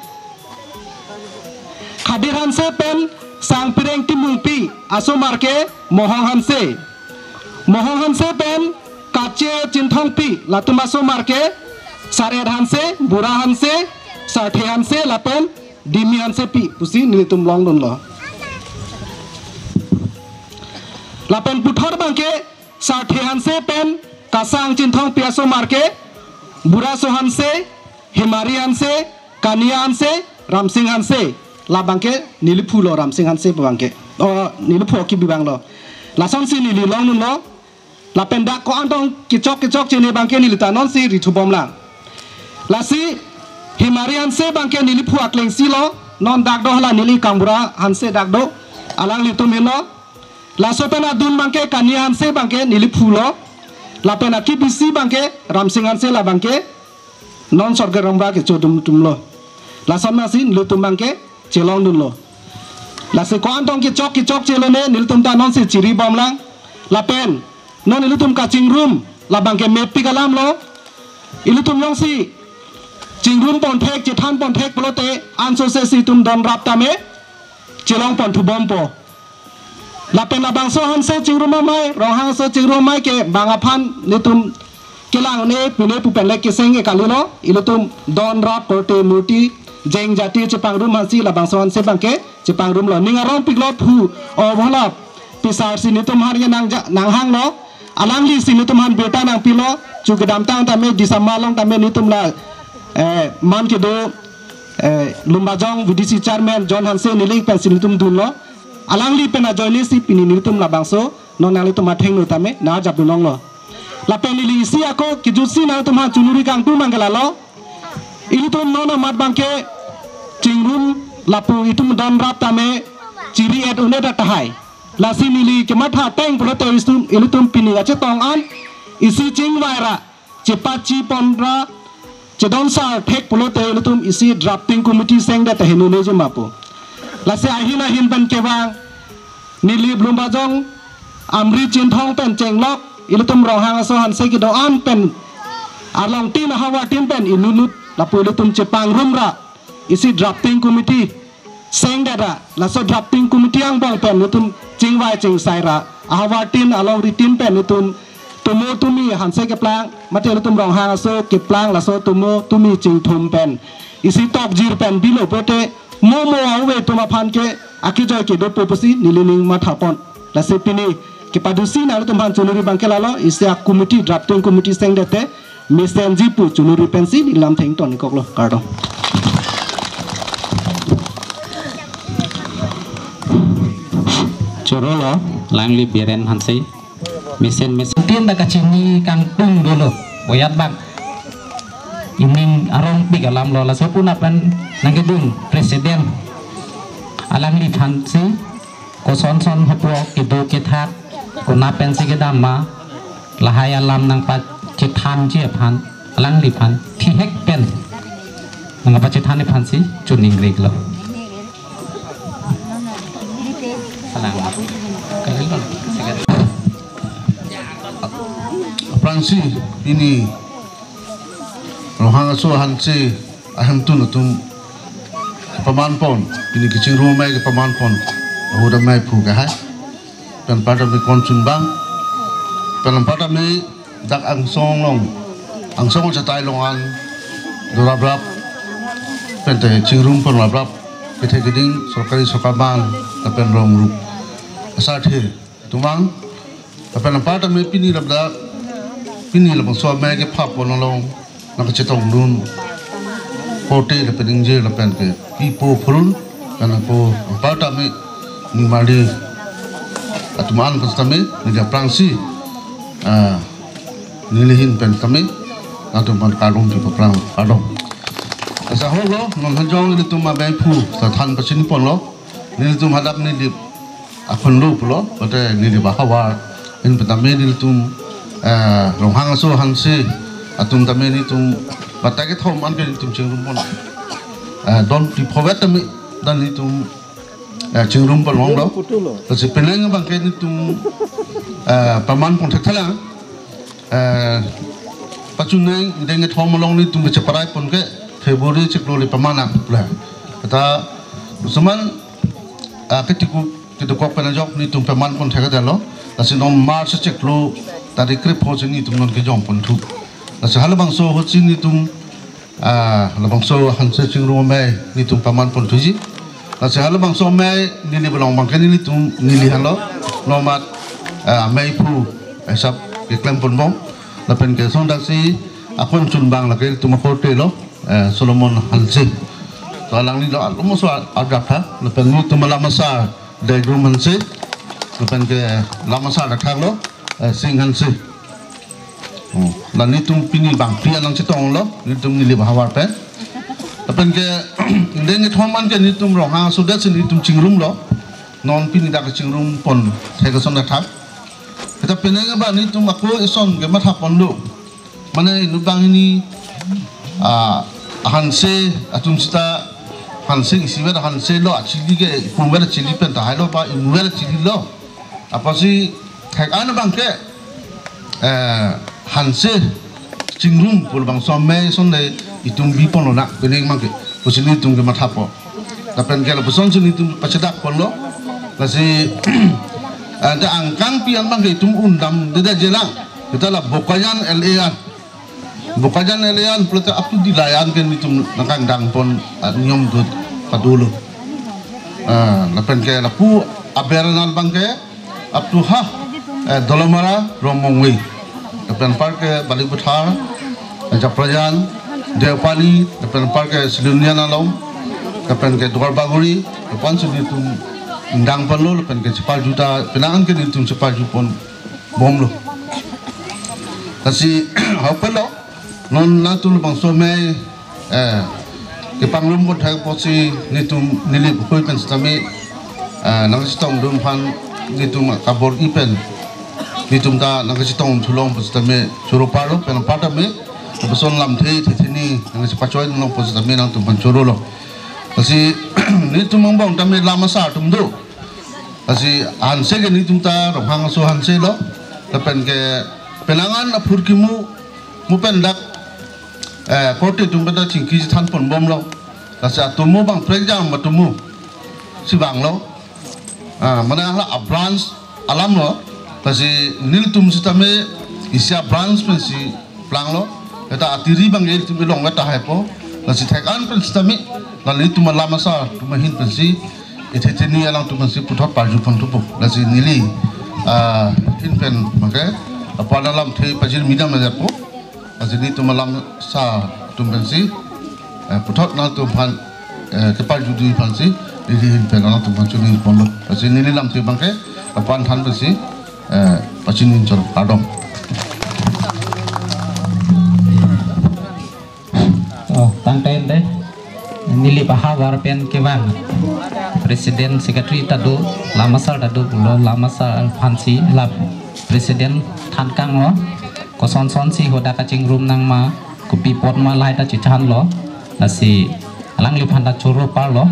Khadit Hanse pen Sangpireng Timungpi asomar ke Mohong Hanse. Mohong Hanse pen Kache Chinthongpi latum asomar ke Sar-et Hanse, Bura Hanse, Sarthe Hanse lapen Dimi Hansepi pusi nelitum longdunlo. Lapen puthot abang ke Sarthe Hanse pen Kasang Chinthongpi asomar ke Buraso Hanse, Hemari Hanse, Kania Hanse, Ramsing Hanse. Labang ke neliphulo Ramsing Hanse abang ke. O, neliphu okibi abanglo. Lasonsi neli longdunlo. Lapen dak ko-an tong kechok kechok chene abang ke neli ta nonsi rithubomlang. Lasi Hemari Hanse abang ke neliphu aklengsi lo, non dak do hala neli Kangbura Hanse dak do, alanglitum henlo. Laso pen adun abang ke Kania Hanse abang ke neliphulo. Lapen akibisi abang ke Ramsing Hanse labang ke non sorkari gaonbura kecho atum atumlo. Lason masi nelitum abang ke chelongdunlo. Lasi ko-an tong kechok kechok chelone nelitum ta nonsi chiribomlang. Lapen non ilitum kachingrum labang ke mepik alamlo. Ilitum jongsi chingrum ponthek, chethan ponthek pulote anso se si itum don rap tame chelong ponthubompo. Lapen labangso Hanse chingrum amei, Ronghangso chingrum amei ke bang aphan nelitum kelang ne pine pu pen le keseng ke kalilo, ilitum don rap korte murti jeng jati chepangrum hansi labangso Hanse abang ke chepangrumlo. Ning arong piklo phu, o bola pisar si nelitum aphan ke nangja, nanghanglo. Alangli si nelitum aphan birta nangpilo, chu kedamtang tame Disama along tame nelitum la, eh, man kedo, eh, Lumbajong V D C chairman John Hanse neli pen si nelitum dunlo. Alangli pen ajoine si pini nelitum labangso non nanglitum athengno tame nangjapdun longlo. Lapen neli isi ako kejutsi nangtumphan chonuri kangtung abangke lalo. Ilitum non amat abangke chingrum lapu itum don rap tame chiri-et un-e tahai. Lasi neli kematha ateng pulote ilitum, ilitum pini kachetong an isi chingvai ra, chepachi pon ra, chedon sar thek pulote ilitum isi drafting committee sengdet tahai nunu jemapo. Lasi ahin ahin pen kevang Nilip Lumbajong, Amri Chinthong pen chenglok, ilitum Ronghang aso Hanse kedo-an pen, along tin ahavar tin pen inutnut lapu ilitum chepangrum ra, isi drafting committee sengdet ra, laso drafting committee angbong pen ilitum chingvai chingsai ra, ahavar tin alongri tin pen ilitum tomo tomi Hanse keplang, mate ilitum Ronghang aso keplang, laso tomo tomi chingthum pen isi tokjir pen bilo pulote mo mo ave atum aphan ke akejoi kedopo pusi neli ning matha pon. Lasi pini kepadusi nangtumphan chonuri abangke lalo, isi a-committee, drafting committee sengdet te mesenji pu chonuri pensi neli lam thengton ikoklo, kardom. Chorolo, alangli Biren Hanse. Mesen mesen tin ta kachini kangtung dolo. Boyat bang. Ining arongpik alam lo, laso puna pen nangkedun president. Alangliphan si kosonson hapu kedo kethat, kona pensi kedam ma, lahai alam nangpachethanji aphan, alangliphan thihek pen nangpachethan aphan si choningri iklo. Aphrangsi pini Ronghang aso Hanse ahemtun atum paman pon, pini kachingrum amei kepaman pon, ahut amei phu kehai. Pen anparta me konchun bang, pen anparta me dak angsong along, angsong achatai along an do raprap, pen te chingrum pon raprap, kethe keding sorkari sorkar ban, lapen rong rup asar the tumang, lapen anparta me pini ladak, pini labangso amei kepha pon along nangkachetongdun korte lapen ingjir lapen ke pipo phurun, karena po anparta me nimarli atum an pen tame neli aphrangsi, ah, neli ahin pen tame nangtumphan kardom pi paphrang, kardom. Asa holo non hanjong nelitum amei phu ta than pachini ponlo, nelitum hadak Nilip akhunlo pulo, mate Nilip ahavar ahin pen tame nelitum, eh, Ronghang aso Hanse atum tame nelitum batai kethom an ke nelitum chingrum pon. Eh, don phli pho vet tame dan nelitum, eh, chingrum pon longlo. Lasi penang abangke nelitum, eh, paman pon thekthelang. Eh, pachuneng deng kethom along nelitum cheparai pon ke February chiklo le paman nang pula. Kata seman, ah, ketiku kedokok pen ajok nelitum paman pon thekthelang lo. Lasi non March chiklo tarik krepho si nelitum non kejong pon thu. Lasi halabangso ahut si nelitum, ah, labangso Hanse chingrum amei nelitum paman pon thuji. Lasi halabangso amei neli belong abangke nelitum neli halo, nomat, ah, amei phu, eh, sap keklem pon bom. Lapen ke song daksi akonchun bang lake nelitum akorte lo, eh, Solomon Hanse. To alangli lo, almost a-, adrap tha. Lapen nelitum alam asar Degrum Hanse. Lapen ke lam asar dak thak lo, eh, Sing Hanse. Oh, la nelitum pini bangphli an nangchetonglo, nelitum Nilip ahavar pen. Lapen ke, deng kethom an ke nelitum Ronghang aso det si nelitum chingrumlo. Non pini dak chingrum pon thek ason dak thak. Kita penang ba nelitum ako ison kematha pon do. Mane inut banghini, ah, Hanse atum seta Hanse isivet Hanse lo, achili ke ipuvet achili pen tahai lo ba imuvet achili lo. Apotsi thek an abangke, eh, Hanse chingrum pu labangso amei ason le itum bi ponlo na penang abangke. Pusi nelitum kematha pon. Lapen ke lapuson si nelitum pachedak ponlo. Lasi, eh, ta angkang pi an abangke itum undamde detji lang. Kita la Bokajan L A an. Bokajan L A an pulote up to Dillai an ke nelitum nangkangdang pon, ah, niyom tu padolo. Ah, lapen ke lapu aber anal abangke up to ha, eh, Dolamara, Rongmongve. Lapen anpar ke Balipathar, eh, Japrajan, Deopali, lapen anpar ke Silonijan along, lapen ke Duarbagori, lapen si nelitum ingdang ponlo, lapen ke cheparju ta, penang an ke nelitum cheparju pon bomlo. Lasi hopelo, non nangtum bangso mei, eh, kepangrum bot hai posi nelitum neli bukoi pen sitame, eh, nangchetongdun aphan nelitum kabor-i pen nelitum ta nangchetong thulong pen sitame choro parlo pen apar tame, lapuson lamthe thetheni nangchepachoi long pen sitame nangtum aphan chorolo. Lasi nelitum angbong tame lam asar atum do. Lasi Hanse ke nelitum ta Ronghang aso Hanse lo. Lapen ke penang an aphurkimo, mo pen dak, eh, korte atum pen ta chingki chethan ponbomlo. Lasi atomo bang prekjam atomo si vanglo. Ah, mane hala a-branch alam lo. Lasi nelitum sitame isi a-branch pensi planglo. Eta atiri bang nelitum ilong veta haipo. Lasi thek an pen sitame, la nelitum alam asar atum ahin pensi, ethetheni alangtum pensi puthot parju pon thupo. Lasi neli, ah, hin pen make, apar alamthe pajirmi dam ajapo. Lasi nelitum alam asar atum pensi, eh, puthot nangtum aphan, eh, keparjudun aphansi, neli hin pen nangtum aphan chini ponlo. Lasi neli lamthe bangke, apar than pensi, eh, pachini choro, kardom. Oh, tangten dei. Neli bahavar pen kevang President, Secretary ta do, lam asar ta do, lo lam asar aphansi la President than kanglo. Kosonson si hadak kachingrum nangma, kopi apot ma lahai ta chechanlo. Lasi alangliphan ta choro parlo.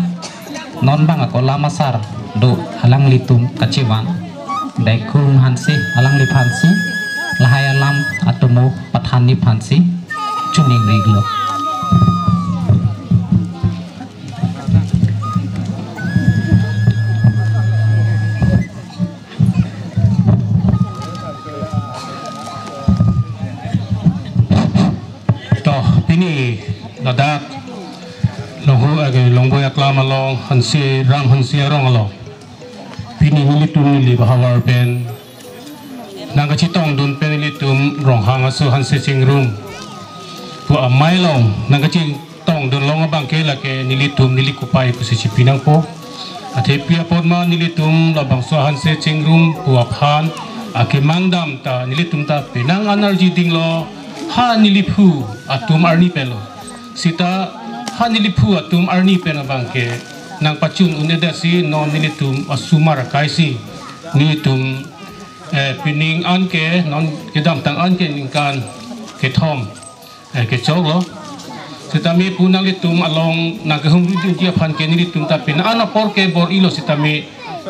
Non bang ako lam asar do alanglitum kachevang Daikrung Hanse alangliphansi lahai alam atomo pathan ni aphansi choningri lo. To, pini ladak Longhu, eh, Longboi aklam along Hanse, Ram Hanse arong along pini nelitum neli bahavar pen nangkachetongdun pen nelitum Ronghang aso Hanse Chingrum pu amei along nangkachetongdun long abangke lake nelitum neli kopai pusi chipi nangpo. Athe pi apot ma nelitum labangso Hanse Chingrum pu aphan akemang dam ta nelitum ta penang an arjudinglo, ha neliphu atum arni penlo. Seta ha neliphu atum arni pen abangke nangpachun un-edetsi non nelitum asomar akaisi nelitum, eh, pining anke non kedamtang anke ningkan kethom, eh, kechoklo. Sitame pu nanglitum along nangkehumri dunji aphan ke nelitum ta pini an apor ke bor-ilo sitame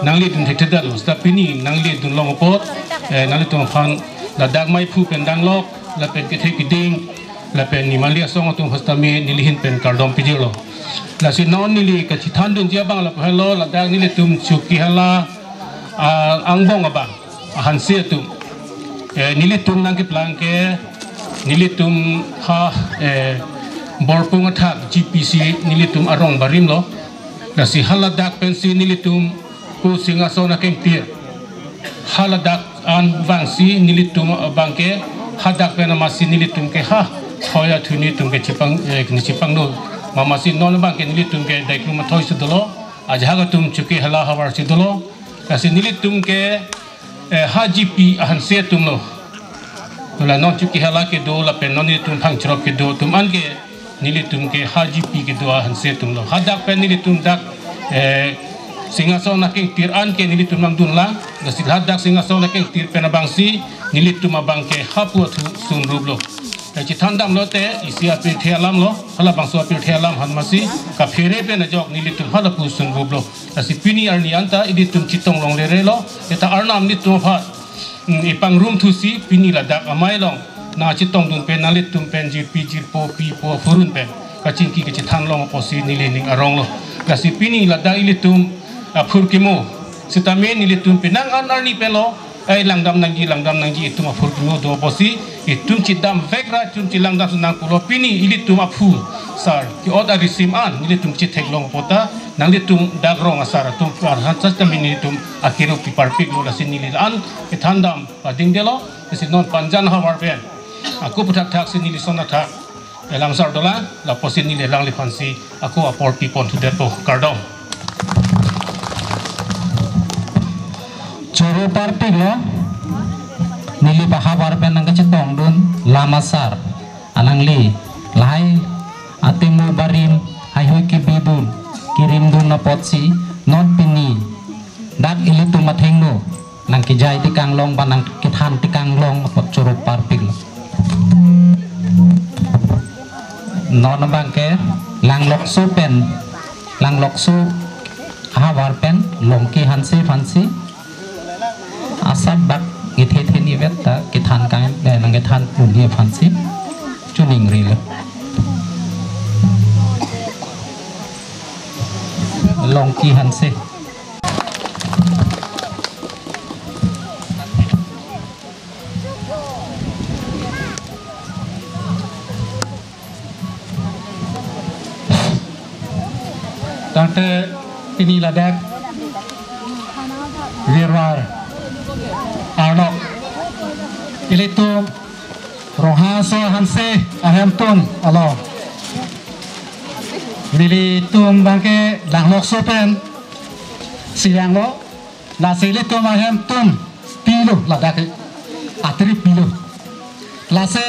nanglidun thekthedetlo. Seta pini nanglidun long apot, eh, nanglitum aphan ladak maiphu pen danglok lapen kethe kiding lapen nimarli asong atum aphan sitame neli hin pen kardom pajirlo. Lasi non neli kachethandunji abang lapu helo, ladak nelitum Chokihola, ah, angbong abang Hanse atum, eh, nelitum nangkeplang ke nelitum ha, eh, Borpung athak G P C nelitum arong barim lo. Lasi haladak pensi nelitum pu Singhason akengtir, haladak an vangsi nelitum abangke hadak pen amatsi nelitum ke ha thoi athu nelitum ke chepang, eh, kini chepangno. Amatsi non abangke nelitum ke Daikrung athoi si dolo, ajahak atum Chokihola havar si dolo. Lasi nelitum ke, eh, ha G P Hanse atum lo. Tula non Chokihola kedo lapen non nelitum Phangchrop kedo atum anke nelitum ke ha G P kedo Hanse atum lo. Hadak pen nelitum dak, eh, Singhason akengtir anke nelitum nangdunlang. Lasi hadak Singhason akengtir pen abangsi nelitum abangke hapu athu sunruplo. Eh, chethandamlote isi apirthe alam lo, halabangso apirthe alam aphan amatsi kaphere pen ajok nelitum halapu sunruplo. Lasi pini arni anta ilitum chetong longlerelo, eta Arnam nelitum aphan, mm, ipangrum thusi pini ladak amei along nangchetongdun pen nanglitum pen jirpi jirpo pipo aphurun pen kachingki kachethan long apotsi neli ning aronglo. Lasi pini ladak ilitum aphurkimo sitame nelitum penang an arni penlo, ai langdam nangji, langdam nangji, itum aphurkimo do apotsi itum chedamvek ra itum chelangdam nangkoklo. Pini ilitum aphu sar ke-ot arisim an nelitum chetheklong apot ta nanglitum dak rong asar atum arhan sas kami nelitum akero keparpiklo. Lasi neli la-an kethandam padingdelo. Lasi non Panjan havar pen ako puthak thak si neli son athak elang sar dolang, lapusi neli alangliphansi ako apor pipon thudetpo, kardom. Choro parpiklo. Neli pahavar pen nangkachetongdun lam asar alangli lahai atemo barim haihui kebidun kerimdun apotsi non pini dak ilitum athengno nangkejai tekanglong ba nangkethan tekanglong apot choro parpik. Non abangke Langlokso pen, Langlokso havar pen Longki Hanse aphansi asap bak ngethe theni vet ta kethan kang, eh, nangkethan un-e aphansi choningrilo. Longki Hanse. Tangte pini ladak Virwar arnok ilitum Ronghang Aso Hanse ahemtun along, nelitum abangke Langlokso pen siyanglo. Lasi ilitum ahemtun pilo ladak ke, atiri pilo. Lasi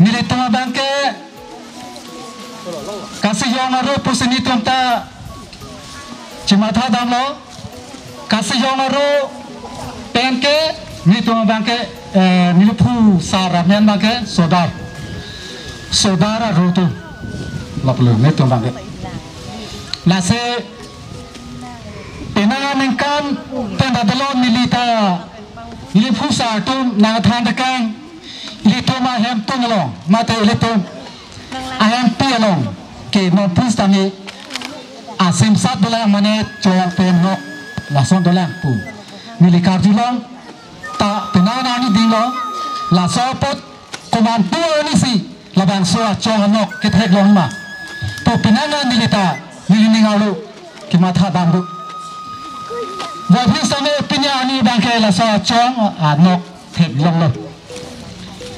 nelitum abangke kasijong aro pusi nelitum ta chematha damlo. Kasijong aro penke nelitum abangke, eh, neliphu sar amen abangke sodar, sodar aro atum. Lapulo nelitum abangke. Lasi penang aningkan pen ta dolo neli ta neliphu sar atum nangthan tekang ilitum ahemtun along mate ilitum ahempi along ke non pusitame asimsat dolang mane chong pen nok lason dolang pu neli karjulong. Ta penang arni dinglo, laso apot komantu arnisi labangso achong anok ketheklong ma pu penang arni neli ta nelining arlo kematha damlo. Waphi sitame pini arni abangke laso achong anok theklonglo.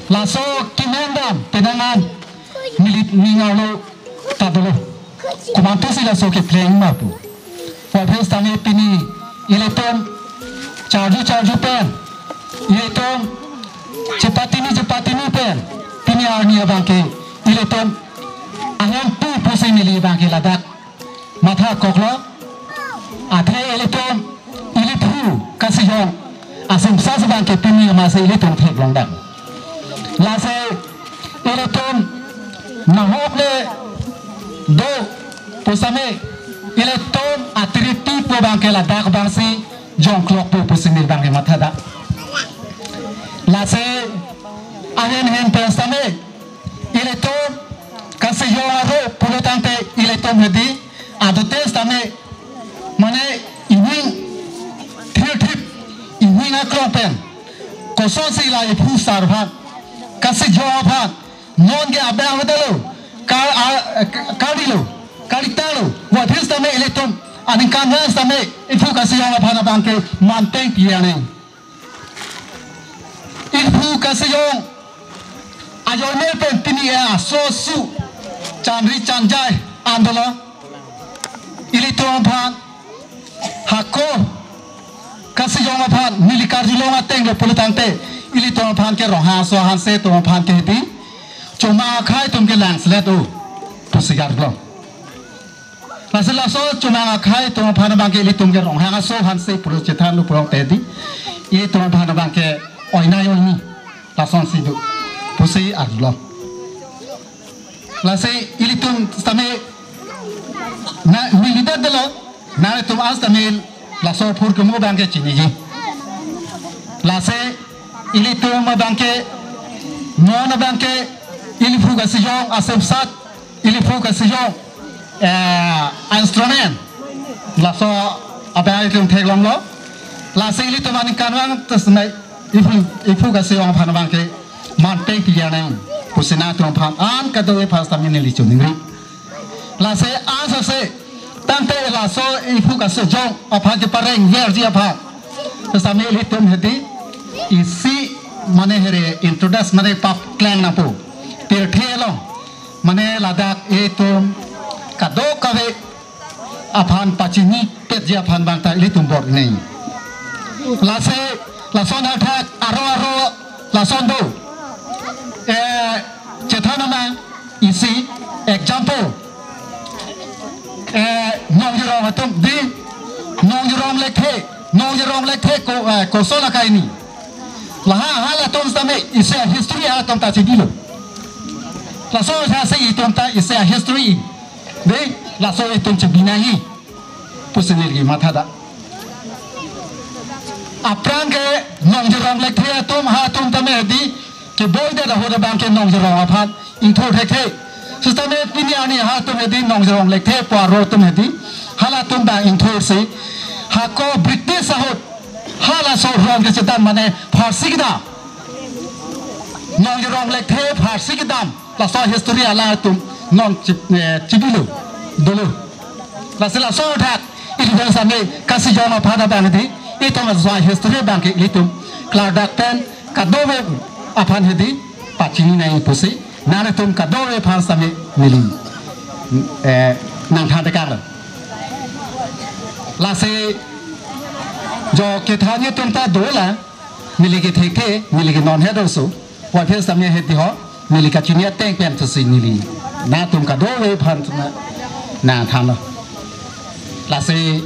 Laso kemang dam penang an nelining arlo ta dolo. Komantusi laso kepleng ma pu. Waphi sitame pini ilitum charju charju pen, ilitum chepatini chepatini pen, pini arni abangke ilitum ahempi pusi neli abangke ladak matha koklo. Athe ilitum iliphu kasijong asimsat abangke pini amatsi ilitum theklong dam. Lasi ilitum nahok le do pusitame ilitum atiri ti pu abangke ladak abangsi jongklok pu pusi neli abangke matha dam. Lasi ahin ahin pen sitame ilitum kasijong aro pulo tangte ilitum hedi adote sitame mane ining thirthip ining aklong pen kosonsi la iphu sar aphan kasijong aphan non ke abang avedetlo, kar a, kardilo, karditanglo, waphi sitame ilitum aningkanvang sitame iphu kasijong aphan abangke manteng pi arni. Iphu kasijong ajoine pen pini aso su chanri chanjai an dolo. Ilitum aphan hako kasijong aphan neli karjulong ateng lo pulo tangte ilitum aphan ke Ronghang Aso Hanse atum aphan ke hedi chomang akhei atum ke langselet o pusi karjulong. Lasi laso chomang akhei atum aphan abangke ilitum ke Ronghang Aso Hanse pulo chethanlo pulote hedi ilitum aphan abangke oinai oini lasonsi do pusi arlo. Lasi ilitum sitame na neli ta dolo, nanglitum asitame laso phurkimo abangke chiniji. Lasi ilitum abangke non abangke iliphu kasijong asimsat iliphu kasijong, eh, instrument laso abang ilitum theklonglo. Lasi ilitum aningkanvang ta sitame iphu, iphu kasijong aphan abangke manteng pi arni pusi nangtum aphan an kado-e aphan sitame neli choningri. Lasi ansose tangte laso iphu kasijong aphan keparengverji aphan sitame ilitum hedi isi mane here introduce mane pakleng nangpo. Pirthe along mane ladak itum kadokave aphan pachinipetji aphan abang ta ilitum bor-i nang. Lasi Lason athak aro aro lason do. Eh, chethan nang isi example. Eh, Nongjirong atum di, Nongjirong Lekthe, Nongjirong Lekthe ko, eh, kosol akaini. Laha halatum sitame isi history atum ta chibilo. Laso sa se itum ta isi history. Di, laso itum chibi nangji pusi neli matha da. Aphrang ke Nongjirong Lekthe atum, ha atum tame di, keboi det ahut abang ke Nongjirong aphan ingthur thekthe. Sitame pini arni ha atum hedi Nongjirong Lekthe pu aro atum hedi, halatum abang ingthursi, hako British ahut halaso rong kechedan mane pharsi kedam, Nongjirong Lekthe pharsi kedam, laso history alangtum non chip, eh, chibilo, dolo. Lasi laso athak ilitum sitame kachijong aphan abang di, itum laso history abang ke ilitum klardak pen kadokave aphan hedi pachini nangji pusi, nanglitum kadokave aphan sitame neli, eh, nangthan tekanglo. Lasi jo kethan atum ta dolang, neli kethekthe, neli ke non head also, what else sitame hedi ho, neli kachini ateng pen thusi neli nangtum kadokave aphan na, nangthanlo. Lasi,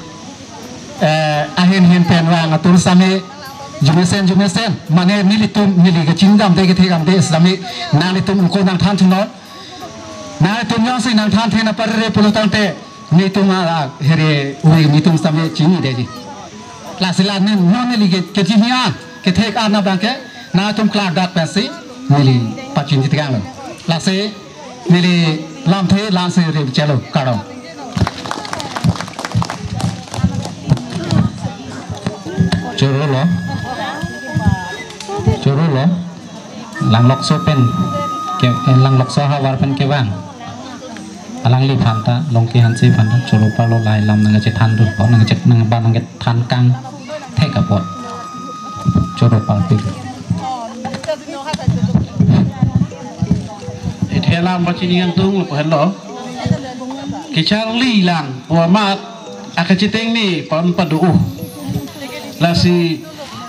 eh, ahin hin pen vang atum sitame jumesen jumesen, mane nelitum, neli kachini damde kethek damde sitame nanglitum ingko nangthan thunon. Nanglitum jongsi nangthan thena parere pulo tangte, netum a, a, here uri netum sitame chinidetji. Lasi la nen non neli ke, kechini an, kethek an abang ke, nangtum klardak pensi neli pachini tekanglo. Lasi neli lamthe la-ansi ri chelo, kardom. Chorolo. Chorolo. Langlokso pen ke, eh, Langlokso ahavar pen kevang alangliphan ta, Longki Hanse aphan ta choro parlo, lahai alam nangkachethan dun, nangkachet, nangba nangkethan kangthek apot choro parpik. Ithe alam pachini ingtung lapu henlo. Kecharli lang pu amat akachiteng ni pon pado-o. Lasi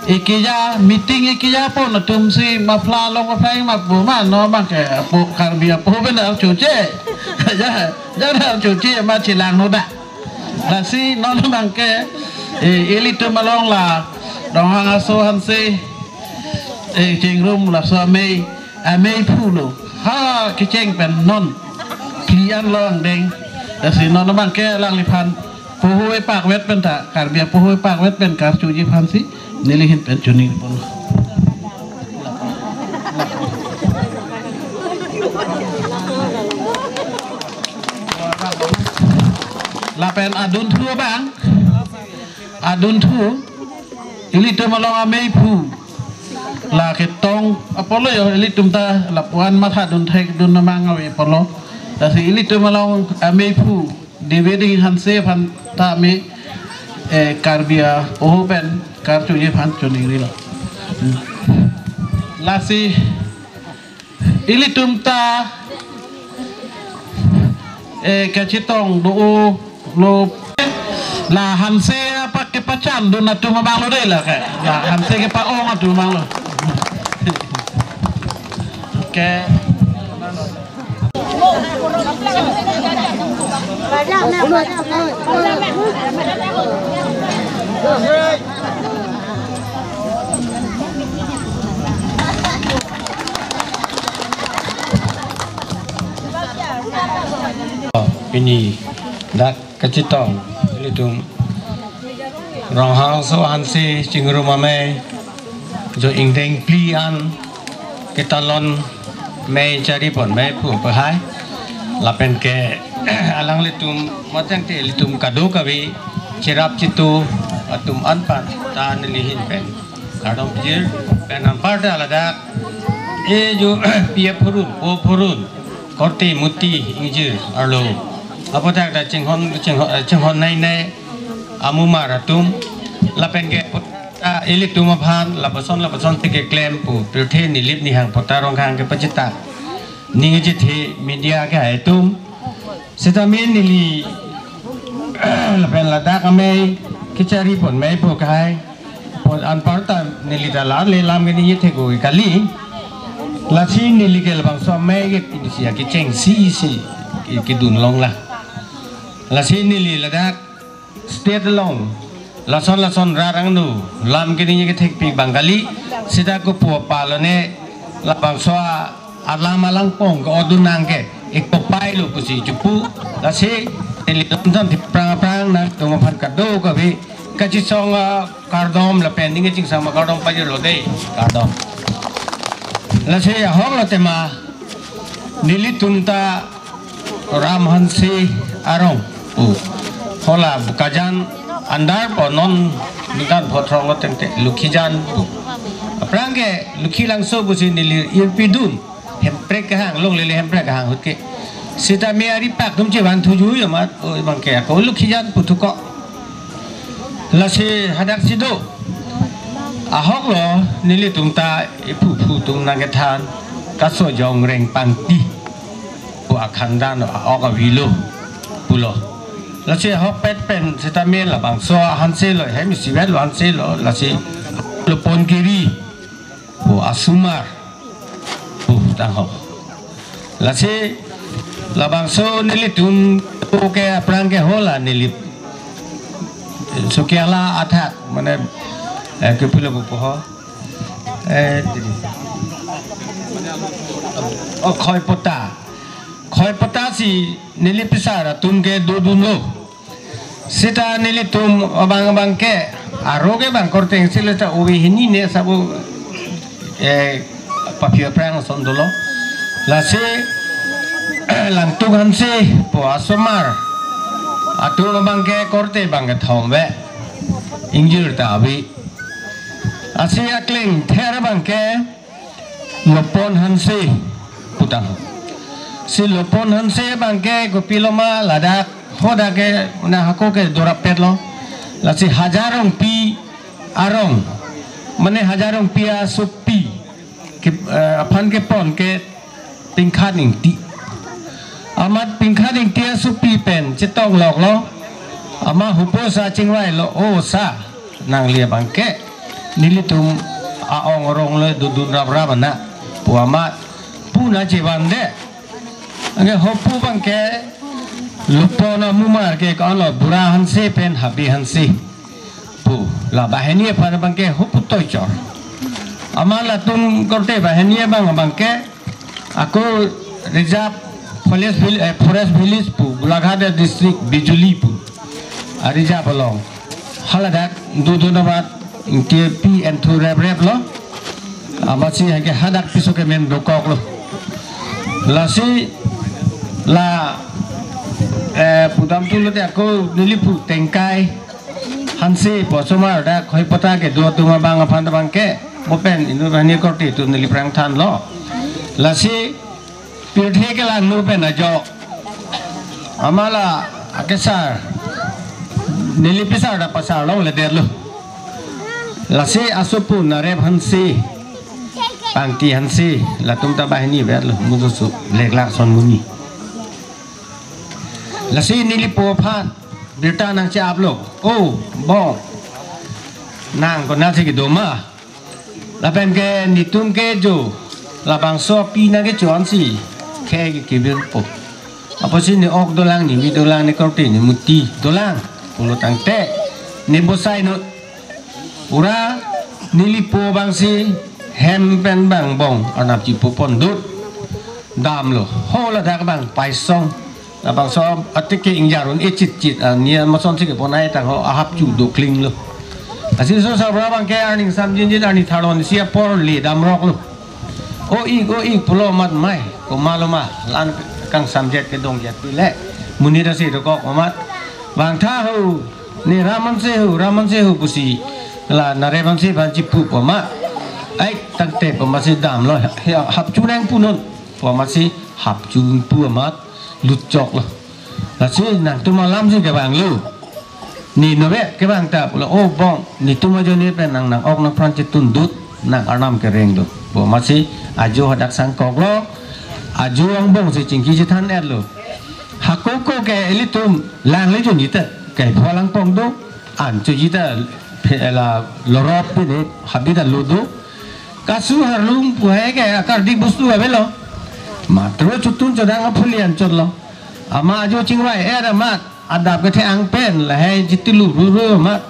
ekeja meeting ekeja pon atum si muffler long muffler ma pu ma, non abang ke apo Karbi apo benar choche. Ja, ja na choche ma chelangnon da. Lasi non abang ke, eh, ilitum along la Ronghang aso Hanse, eh, chingrum laso amei, amei phu lo. Ha kecheng pen non phli an lo angdeng. Lasi non abang ke alangliphan poho epakvet pen ta, Karbi apoho epakvet pen karchuji aphansi neli ahin pen choningri pon. Lapen adunthu abang, adunthu, ilitum along amei phu. La ketong apotlo jo, ilitum ta lapu-an matha dun thekdun namang ave apotlo. Lasi ilitum along amei phu Deveding Hanse aphan ta me, eh, Karbi apoho pen karchuji aphan choningrilo. Lasi ilitum ta, eh, kachetong do-olo, la Hanse apak kepachan dun atum abang lo dei la ke. La Hanse kepa-ong atum abang lo. Oke. Pini dak kachetong ilitum Ronghang aso Hanse chingrum amei, jo ingdeng phli an ketalon mei chari pon mei phu pahai. Lapen ke alanglitum mateng te ilitum kadokave cherap chitu atum anpan ta neli ahin pen kardom pajir. Pen anparta ladak e jo pi aphurun, po aphurun, korte muti ingjir arlo aphuthak ta chinghon, chinghon, chinghon nei nei amumar atum. Lapen ke ta ilitum aphan lapuson lapuson si keklem pu pirthe nilip nihang pota Ronghang kepachethak ning chethe media ke atum. Sitame neli lapen ladak amei kechari pon mei phu kahai. Anparta neli ta la le lam ke ni ye thek-o kali. Lasi neli ke labangso amei ke isi akechengsi isi ke, kedun longlo. Lasi neli ladak state along lason lason rat angno lam ke ni ye kethekpik abang kali. Seta kopi apot lone labangso a alam alangpong ke odun nang ke ik popai lo pusi chipu. Lasi neli lam than thip prang prang nangtum aphan kadokave kachisong, ah, kardom lapen ning chingsam akardom pajirlo dei, kardom. Lasi ahok lo tema nelitum ta Ram Hanse arong pu, hala Bokajan under pu, non ningkan pho throk lo tangte Lokhijan pu. Aphrang ke Lokhilangso pusi neli irpidun, Hemprek kehang, longlele Hemprek kehang ahut ke. Seta me ari pak atum chevan thuju amat, o abang ke ako Lokhijan pu thuko. Lasi hadak si do. Ahok lo nelitum ta iphu phu atum nangkethan, Kaso Jongreng Pangti pu akhandan ok avelo pulo. Lasi ahokpet pen seta me labangso Hanse lo, hem isivet lo Hanse lo, lasi Lopon Kiri pu asomar pu tangho. Lasi labangso nelitum ke aphrang ke hala neli Sukiala athak mane, eh, kepilo pupo ho. Eh, oh, Khoipota. Khoipota si neli pisar atum ke dodunlo. Seta nelitum abang abang ke aro ke bang korte si le ta ove hini ne sabo, eh, papi aphrang ason dolo. Lasi Langtuk Hanse pu asomar atum abang ke korte abang ke thombe ingjir ta ave. Lasi akleng ther abang ke Lopon Hanse pu tang. Si Lopon Hanse abang ke kopilo ma ladak hodak ke na hako ke dorapet lo. Lasi Hajar Rongpi arong, mane Hajar Rongpi asopi ke, eh, aphan kepon ke Pingkhat Ingti. Amat Pingkhat Ingti asopi pen chetong lok lo. Amat hupo sa chingvai lo, o sa, nangli abang ke nelitum a-ong arong le dodun rap rap ana pu amat pu na chevan de. Anke hopu abang ke Lopon amumar ke ko-an lo, Bura Hanse pen Habe Hanse pu. La banghini aphan abang ke hopu toichor. Amat latum korte banghini abang abang ke ako reserve forest vil-, eh, forest village pu, Golaghat district Bijuli pu a-reserve along. Haladak dodun amat T P enthu rep rep lo. Amatsi anke hadak piso kemen dokok lo. Lasi la, eh, pudam tu lote ako neli pu Tengkai Hanse pu asomar dak Khoipota kedo atum abang aphan abang ke mo pen inut hani korte atum neli phrang thanlo. Lasi pirthe kelang nu pen ajok. Amat la akesar neli pisar ta pasar longledetlo. Lasi asopo Narep Hanse, Pangti Hanse, latum ta banghini vet lo, mususu leklak son muni. Lasi neli po aphan birta nangche-aplo. O, bong. Nang konatsi kedo ma? Lapen ke netum ke jo labangso api nangkecho-ansi khei ke kebirpo. Apotsi ne ok dolang, ne mi dolang, ne korte, ne muti dolang pulo tangte ne bosai non. Pura neli po abangsi hem pen bang bong arnam chipo pondut damlo. Ho ladak bang paisong. Labangso atike ingjarun e chit chit, ah, ne amat asonsi kebonai tangho, ahapchu dokling lo. Lasi so sabra abang ke arni ingsamjinjin, arni tharlon si apor le damrok lo. O ik, o ik pulo amat mai, komat lo ma, la-an kangsamjet kedongjet pile. Monit asi dokok amat. Bang tha ho, ne Ram Hanse ho, Ram Hanse ho pusi la Narep Hanse aphan chipu pu amat. Ai tangte pu amatsi damlo, he, hapchu nangpu non pu amatsi hapchu pu amat lutchok lo. Lasi nangtum alamsi kevanglo. Ne nove kevang ta pulo, o bong, netum ajoine pen nang nang-ok nangpran chetundut, nang arnam kereng do pu amatsi ajo hadak sangkok lo. Ajo angbongsi chingki chethan-etlo. Hako ko ke ilitum langle jonji ta, kaipho langpong do, an choji ta phe-, la lorop pine habit alo do. Kasu harlung pu hai ke akardik bostu avelo. Matro chotun chodang aphulian chotlo. Amat ajo chingvai-et amat adap kethe-ang pen lahai chitilu ruru amat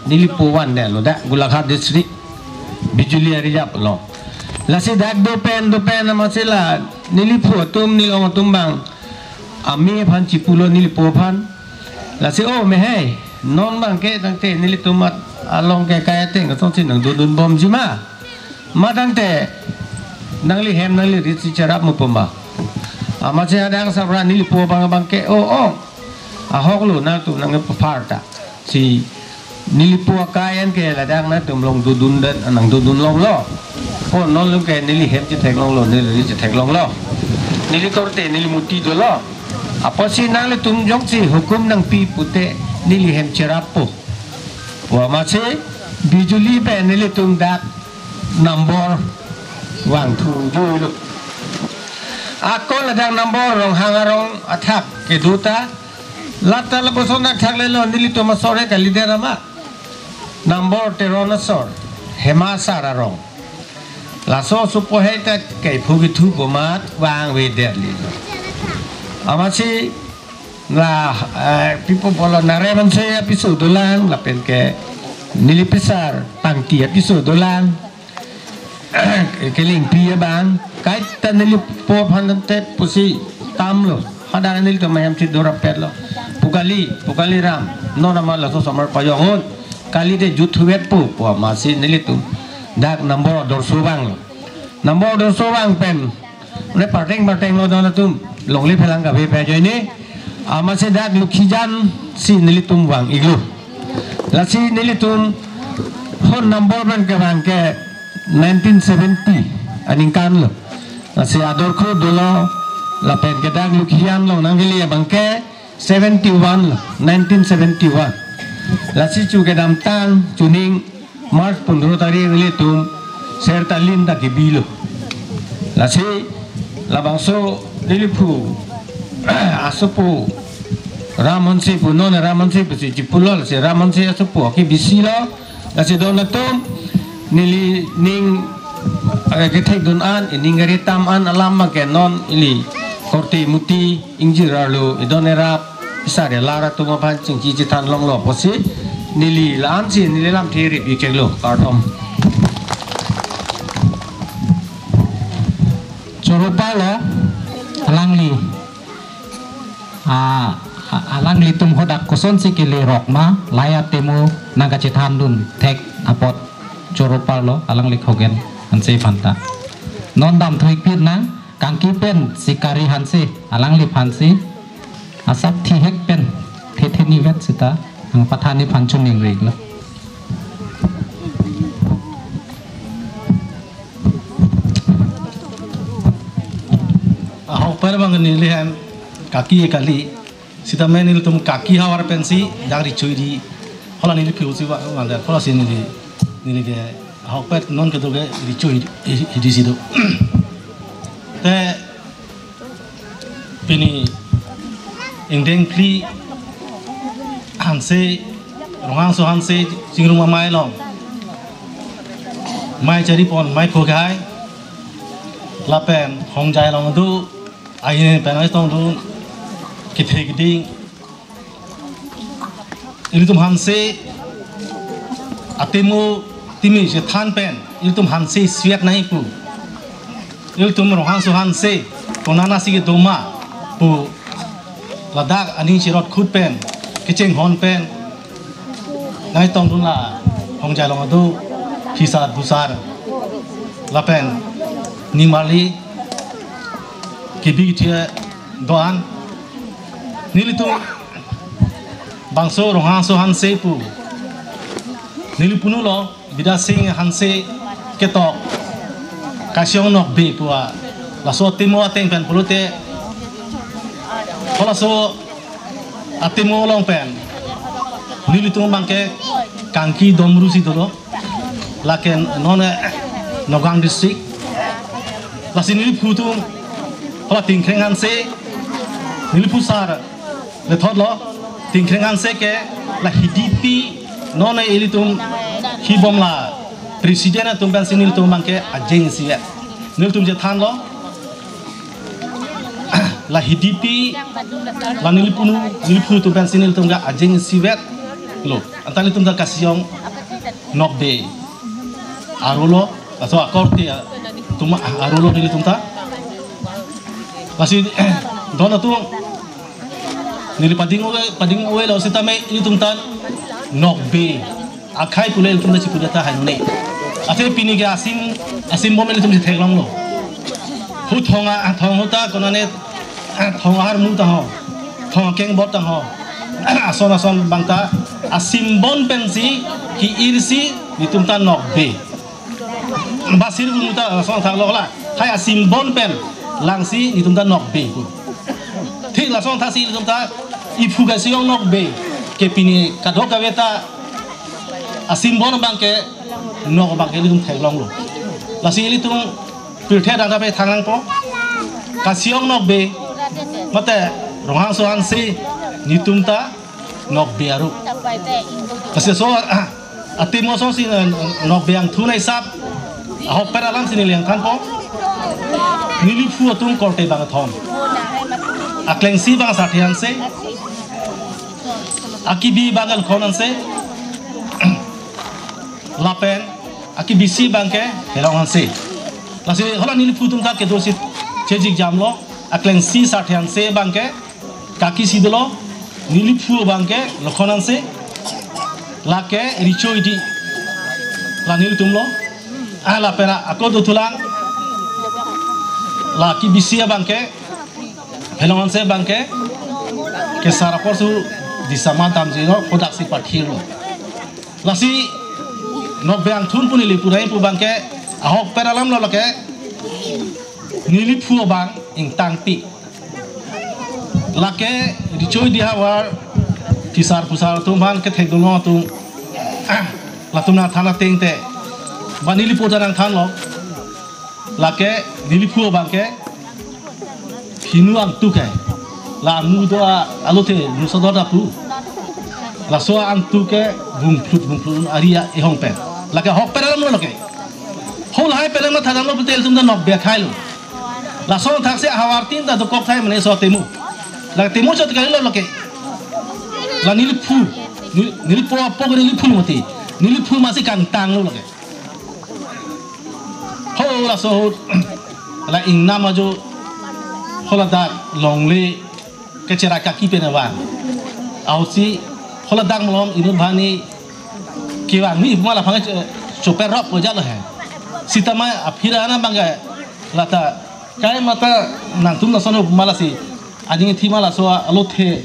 nelipo van detlo dak Golaghat district Bijuli a-reserve along. Lasi dak do pen do pen amatsi la neliphu atum nelong atum abang ame aphan chipulo nelipo aphan. Lasi, "O mehai, non abangke tangte nelitum amat along ke kai ateng kosonsi nangdodun bomji ma? Ma tangte nangli hem nangli rit si cherap mo pu ma?" Amatsi hadak asapra nelipo abang abangke, "O, o, ahok lo, nangtum nangpaphar ta. Si nelipo akai an ke ladak nangtum along dodun dan, nangdodun longlo. Ko non along ke neli hem chetheklonglo, neli rit chetheklonglo. Neli korte, neli muti dolo. Apotsi nanglitum jongsi hukum nangpi pute neli hem cherappo." Pu amatsi Bijuli pen nelitum dak Nambor vangthu juilo. Ako ladak Nambor Ronghang arong athak kedo ta, lata lapuson athak lelo nelitum asor he kalidet amat. Nambor Teron asor, Hema Sar arong. Laso asopo hai ta kephu kethu pu amat vangvedet lelo. Amatsi la, eh, pipo pulo Nare Manse apiso dolang, lapen ke neli pisar Pangti apiso dolang. Kelengpi abang, kaita nelipo aphan tangte pusi tamlo. Hadak nelitum ahem si dorapetlo. Pu kali, pu kali ram, non amat laso osomar pajok un. Kalite juthuvet pu, pu amatsi nelitum dak Nambor Dorso vanglo. Nambor Dorso vang pen re parteng partenglo don atum, longle phelang kave pe ajoine. Amatsi dak Lokhijan si nelitum vang-iklo. Lasi nelitum hon Nambor pen kevang ke nineteen seventy aningkanlo. Lasi adorkho dolo, lapen ke dak Lokhijan along nangkele abangke seventy-one lo, nineteen seventy-one. Lasi chu kedamtang chuning March pundro tarik nelitum Sertalin ta kebilo. Lasi labangso neliphu asopo Ram Hanse pu, non Ram Hanse pusi chipulo, lasi Ram Hanse asopo kebisilo. Lasi don atum neli ning, eh, kethekdun an, ining karitam an alam abangke non ili korte muti ingjir arlo idon erap isar elar atum aphan chingki chethan longlo pusi neli la-ansi neli lamthe rip-ik cheklo, kardom. Choro palo, alangli. Ah, a-, alanglitum hadak kosonsi kelerok ma, lahai atemo nangkachethandun thek apot choro palo, alangli Khogen Hanse aphan ta. Non damthu-ikpit nang, Kangki pen Sikari Hanse, alangliphansi asap thihek pen thethe nivet seta nangpathan-ik aphan choningri-iklo. Ahokpet abang neli hem kaki kali, sitame nelitum kaki havar pensi dak Richo Eri, hala neliphu si va-, vangdet, halasi neli, neli ke ahokpet non kedo ke Richo Eri, Eri si do. Te pini ingdeng phli Hanse, Ronghangso Hanse chingrum amei along mei charipon, mei phokhai, lapen Hongjai along do, ahin pen ai tong do, kethe keding. Ilitum Hanse atemo timi chethan pen, ilitum Hanse swiat nai pu. Ilitum Ronghangso Hanse konatsi kedo ma pu ladak aning cherot khut pen, kechinghon pen nai tongdun la Hongjai along do, hisar dusar lapen nimarli kebi kethe do-an. Nelitum bangso Ronghangso Hanse pu neli punu lo, Bidya Sing Hanse ketok Kasyong Nokbe pu a, laso atemo ateng pen pulote, halaso atemo along pen nelitum abangke Kangki Domru si dolo, lake non, eh, Nagaon district. Lasi neliphu atum hala Tingkreng Hanse, neliphu sar lethotlo, Tingkreng Hanse ke la Hidipi, non ilitum Hibom la president atum pensi nelitum abangke ajeng isivet. Nelitum chethanlo. La hidipi, la nelipunu, neliphu atum pensi nelitum ke ajeng isivetlo. Anta nelitum ta Kasiong Nokbe arolo, laso akorte atum arolo nelitum ta. Lasi don atum neli pading ove, pading ove lo sitame ilitum ta Nokbe akhei pule ilitum ta chipudet tahai nune. Athe pini ke asim, asim bom ilitum si theklonglo. Hu thong a, thong hu ta konane, thong ahar mu ta ho. Thong akeng bot ta ho. Ason ason abang ta asim bom pensi ki-irsi ilitum ta Nokbe. Basir pu ta lason thaklo la. Hai asim bom pen langsi ilitum ta Nokbe pu. Thik lason thaksi ilitum ta iphu Kasiong Nokbe ke pini kadokave ta asim bom abangke Nok abangke ilitum theklonglo. Lasi ilitum pirthe adang ta pethang nangpo. Kasiong Nokbe mate Ronghangso Hanse nelitum ta Nokbe aru. Kasi so, ah, atimo asonsi, eh, Nokbe angthun aisap ahokpet alamsi neli nangthanpo. Neliphu atum korte abang kethom. Aklengsi abang Sarthe Hanse. Akibi abang Lokhon Hanse. Lapen akibisi abangke Helong Hanse. Lasi hala neliphu atum ta kedo si chejik jamlo. Aklengsi Sarthe Hanse abangke kaki si dolo, neliphu abangke Lokhon Hanse, lake Richo Idi, la nelitumlo. Ah, lapen ako dothulang, la akibisi abangke, Helong Hanse abangke, kesar apor su disama damjilo, kodak si pathirlo. Lasi Nokbe angthun pu neli pudai pu abangke, ahokpet alamlo lake, neliphu abang ingtangpi. Lake Richo Idi havar phisar phusar atum aphan kethek dolo atum. Latum nangthan ateng te. Ba neli pu ta nangthanlo. Lake neliphu abangke phinu angtuk ke. La amu do a, alote musa do ta pu. Laso angtuk ke bungphlut bungphlut ari a-ehong pen. Lake ahokpet alamlo lake. Hol hai pelem na thadamlo putel atum ta Nokbe akhailo. Lason thaksi ahavar tin ta dokok thai mane so temu. La temu chot kalilo lake. La neliphu. Nel-, neliphu apok neliphu mati. Neliphu masi kangtanglo lake. Ho laso ho. La ingnam ajo. Ho ladak longle. Kechera kaki pen abang. Ausi, holadak malom inut bani kevang ni pu ma laphang, eh, choper rok ko jalo he. Sitame aphira na bangke lata kai mata nangtum nasono pu ma lasi. Aning thi ma laso alote,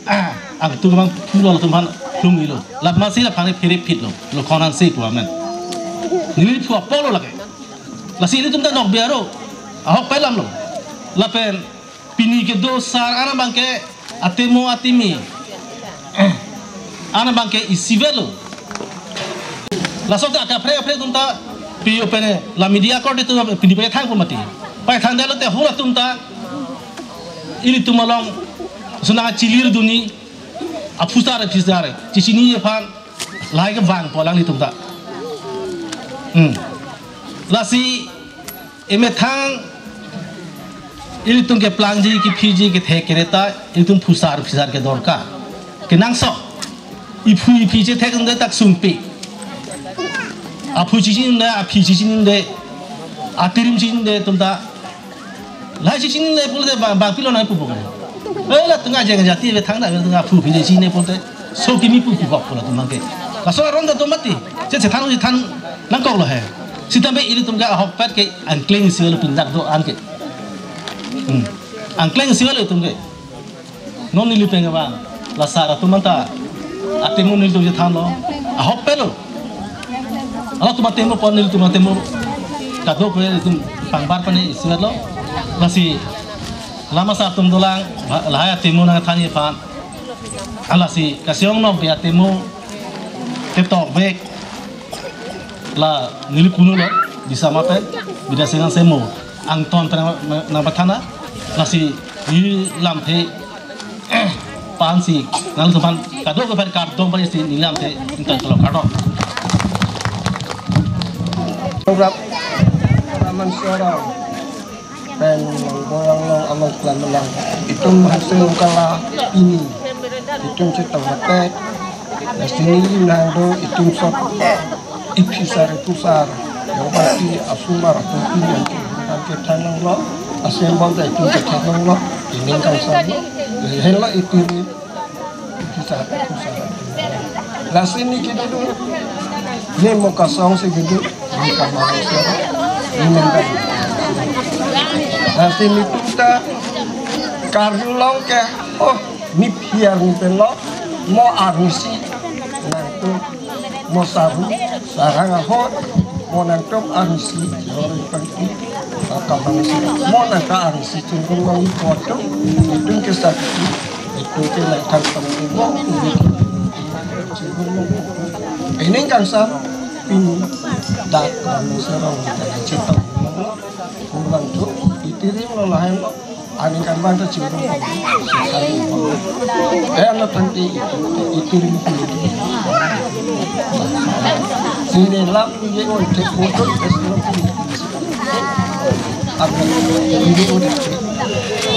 ah, angtuk abang pulo latum aphan lung ilo. Lap masi laphang ni phere phitlo. Lokhon Hanse pu amen. Neliphu apoklo lake. Lasi ilitum ta Nokbe aru. Ahokpet alamlo. Lapen pini kedo sar an abangke atemo atimi. An abangke isivetlo. Laso ta kaprek kaprek atum ta pi-o pen la media korte atum pini pethangpo mati. Pethang detlo te hol atum ta ilitum along sunang chilir duni aphusar phisar chichini aphan lahai kevangpo alanglitum ta. Hmm. Lasi emethang ilitum keplangji, kephiji, kethek kere ta ilitum phusar phisar ke dorkar. Kenangsot. Iphu iphi chethek un-e dak sungpi. Aphu chichini un-e, aphi chichini un-e, atirim chichini un-e atum ta. Lahai chichini un-e pulote bang, bang pilo nangpupo. Eh, latum ajeng ajati vethang da, latum aphu phi chichini un-e pulote. So kimi pu pu kok pula atum abangke. Laso aron ta atum mati. Che chethan chethan nangkoklo he. Sitame ilitum ke ahokpet ke angkleng isivetlo pindak do-an ke. Hmm. Angkleng isivetlo itum ke. Non neli pen abang. La sar atum anta. Atemo nelitum chethanlo. Ahokpetlo. Halatum atemo pon nelitum atemo. Kadokave itum pangbar pani isivetlo. Lasi lama sa atum dolang. Lahai atemo nangthanji aphan. Lasi Kasiong Nokbe atemo ketok bek la neli punulo, disama pen, Bidya Sing Hanse mo angton pen nang, nang, nangpathana, lasi neli lamthe, eh, pensi, nangtum aphan, kadokave aphan kardom pajirsi neli lamthe, ington kalo kardom. Rap, Raman Serong, pen Boyang Long, Amang Klam Long. Itum Hanse Long Kala ini. Itum chetong hapet. Lasi neli nangdo itum sot iphi sar iphu sar. Yang pasti asomar atum ini yang ke thanlonglo. Asem bom ta itum ke thanlonglo. Ini kangsam. Henlo itum. Bisa, bisa. Lasi neli kedo. Neli mo kasong si kedo. Neli kamang si. Neli nangkam. Lasi nelitum ta karjulong ke. Oh, neli phiar neli penlo. Mo arnisi. Nangtum. Mo sarhu, sarang ahot, mo nangtum arnisi, jor pangti, akam arnisi, mo nangka arnisi, chungkung wang ipot atum, itum ke sakti, itum ke nangkang pangti, mo, ini, chungkung wang, ini kangsam, pin, dak, kami serong, kita cetong, kurang tu, itirim lo lain lo, Ani kan bang ta chingrum. Eh, ano tangki itu, itu ring itu. Sini lam ye on tek bodoh, es lo. Apa ini udah.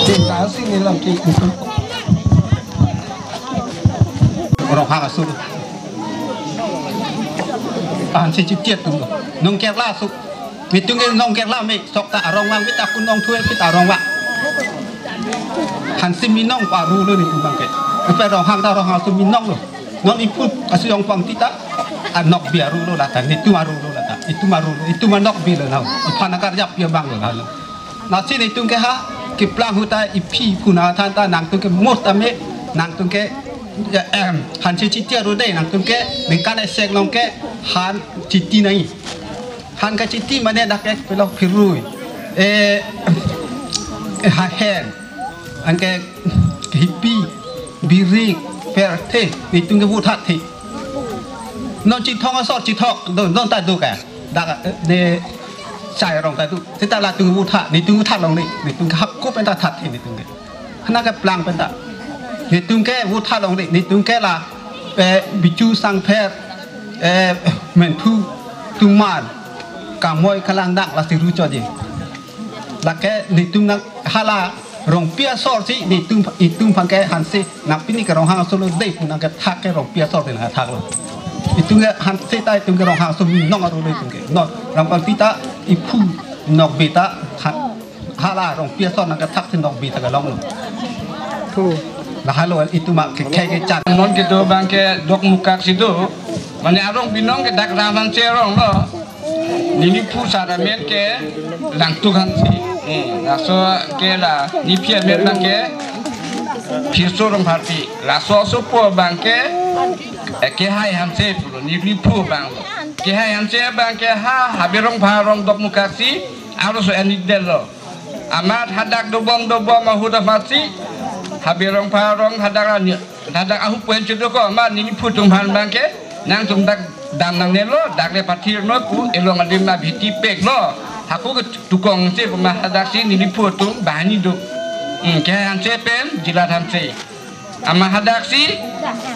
Tinggal sini lam ke itu. Orang hang asuh. Tahan si citiat tu. Nong kerla asuh. Nelitum ke nong kerla me, sok ta arong vang, vit akun nong thue vit arong vang. Hanse minong paru lo nelitum bang ke. Pe Ronghang ta Ronghang aso minong lo. Non iphu aso yong pang tita, anok bi aru lo lata, nelitum aru lo lata, itum aru lo, itum anok bi lo nau. Iphan akar jap ya bang lo halo. Lasi nelitum ke ha, keplang huta iphi phuna than ta nangtum ke mos ta me, nangtum ke, ya, em, Hanse Chiti aru dei, nangtum ke, ningkan esek long ke, han chiti nai. Han kachiti mane dak ke pelok phirui. Eh, eh, ha hen. Anke hipi, birik, perthe, nelitum ke vuthat the. Non chithong asor chithok, don, don ta do ka. Dak, eh, ne chai rong ta do. Seta latum vuthat, nelitum vuthat long ni, nelitum ke hap ko pen ta that the nelitum ke. Hana keplang pen ta. Nelitum ke vuthat long ni, nelitum ke la, eh, Bichu Sangpher, eh, Menthu, Tuman, Kamoi Kalangdang lasi ru choji. Lake nelitum nang hala Rongpi asor si nelitum, itum aphan ke Hanse nang pini ke Ronghang aso lo dei pu nang kethak ke Rongpi asor si nang kethak lo. Itum ke Hanse ta itum ke Ronghang aso minong aru lo itum ke. No, Rongpi ta iphu nok bi ta ha-, hala Rongpi asor nang kethak si nok bi ta kelong lo. Thu. Lahai lo itum ma ke, ke, kechan. Non kedo bang ke Dokmoka si do. Mane arong binong ke dak Raman Serong lo. Neli phu sar amen ke Langtuk Hanse. Hmm, laso ke la neli phi amen bang ke Phirso Rongpharpi. Laso asopo bang ke, eh, Kehai Hanse pulo, neli phu bang lo. Kehai Hanse bang ke ha, Habe Rongpharong Dokmoka si, arloso enik del lo. Amat hadak dobom dobom ahut amat si, Habe Rongpharong hadak ani, hadak ahu puen chudo ko, amat neli phu atum aphan bang ke, nangtum dak dam nangne lo, dak le pathir noi pu, elong adim abhiti pek lo. Hako ke tukong si puma hadak si neli phu atum banghini do. Hmm, Kehai Hanse pen, Jilat Hanse. Amat hadak si,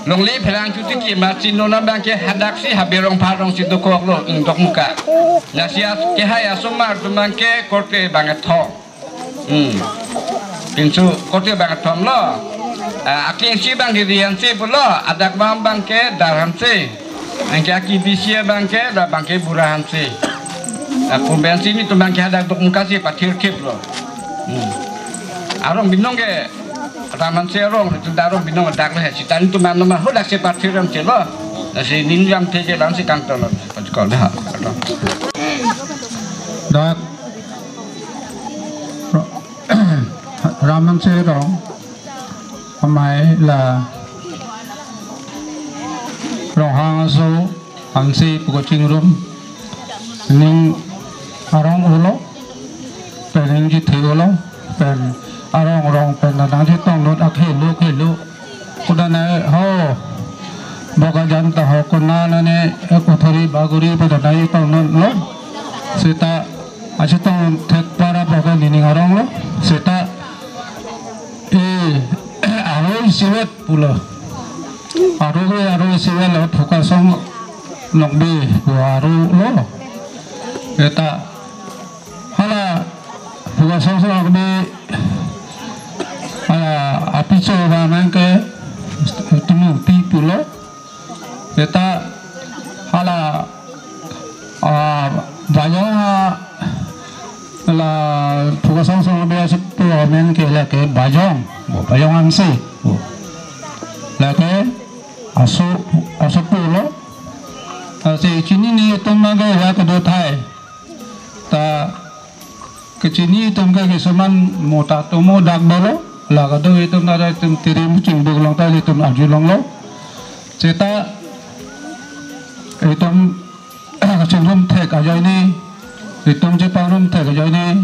longle pherang chuti ki amat si nona bang ke hadak si Habe Rongpharong si dokok lo, hmm, Dokmoka. Lasi as-, Kehai asomar atum bang ke korte bang kethom. Hmm. Pinso korte bang kethom lo. Ah, akeng si bang ke Ri Hanse pulo, adak bang bang ke Dar Hanse. Anke aki bisi bang ke, la bang ke Bura Hanse. Aku bensi nelitum bang ke hadak Dokmoka si pathir khep lo. Hmm. Arong binong ke Raman Serong, nelitum arong binong dak le, sita nelitum anom ho dak si pathir Hanse lo. Lasi neli lam te ke lam si kangton lo. Pachkol dah. Dak Raman Serong, amei la Ronghang aso Hanse pu kachingrum, ning arong ulo, pen ning chithi ulo, pen arong rong pen nang chetong not akhelu khelu. Kuda nai ho, Bokajan ta ho, kona nane, eh, Kuthori Baguri pada nai tong non lo. Seta, achetong thek para Boka nining arong lo. Seta, eh, aroi siwet pulo. Aroi, aroi siwet lo, Phukasong Nokbe, aroi lo. Seta hala Phu Kasong Song Akbi, hala apicho abang ke tunu pi pulo. Seta hala, ah, Bajong a, la Phu Kasong Song Akbi asepo amen ke lake Bajong, bo Bajong Hanse, bo. Lake aso, asepo lo. Lasi chinine atum abang ke la kedo thai. Ta kechini atum ke kisuman mota tomo dak dolo. La kedo atum nara atum tiri muching buk long ta atum arjulonglo. Seta atum kachingrum thek ajoine, atum chepangrum thek ajoine,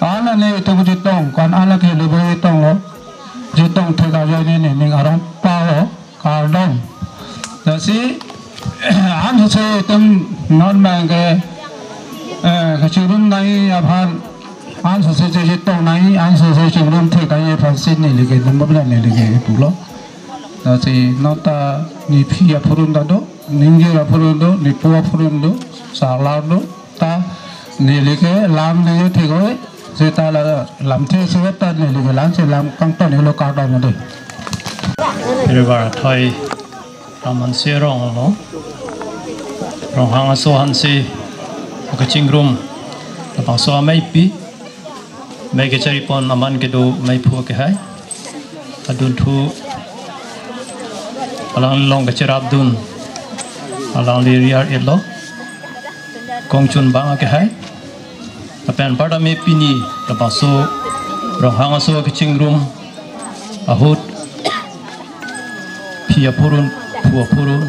an-an atum chetong, ko-an an ke luboi chetonglo, chetong thek ajoine ne ning arong palo, kardom. Lasi an sose atum non abang ke, eh, kachingrum nangji aphan, an sose chetong nangji, an sose chingrum thek nangji aphansi neli ke number neli ke pulo. Lasi non ta nephi aphurun ta do, ningjir aphurun do, nepo aphurun do, sarlar do, ta neli ke lam neli thek oi, seta la lamthe seta neli ke lam si lam kangton helo, kardom dei. Pirivar thoi Ram Hanse arong lo, Ronghang aso Hanse akachingrum, labangso ameipi, mei kecharipon aman kedo meiphu akehai, adunthu alanglilong kacherapdun, alangli riar etlo, kongchun bang akehai. Lapen anparta me pini labangso Ronghang aso akachingrum ahut, phi aphurun, phu aphurun,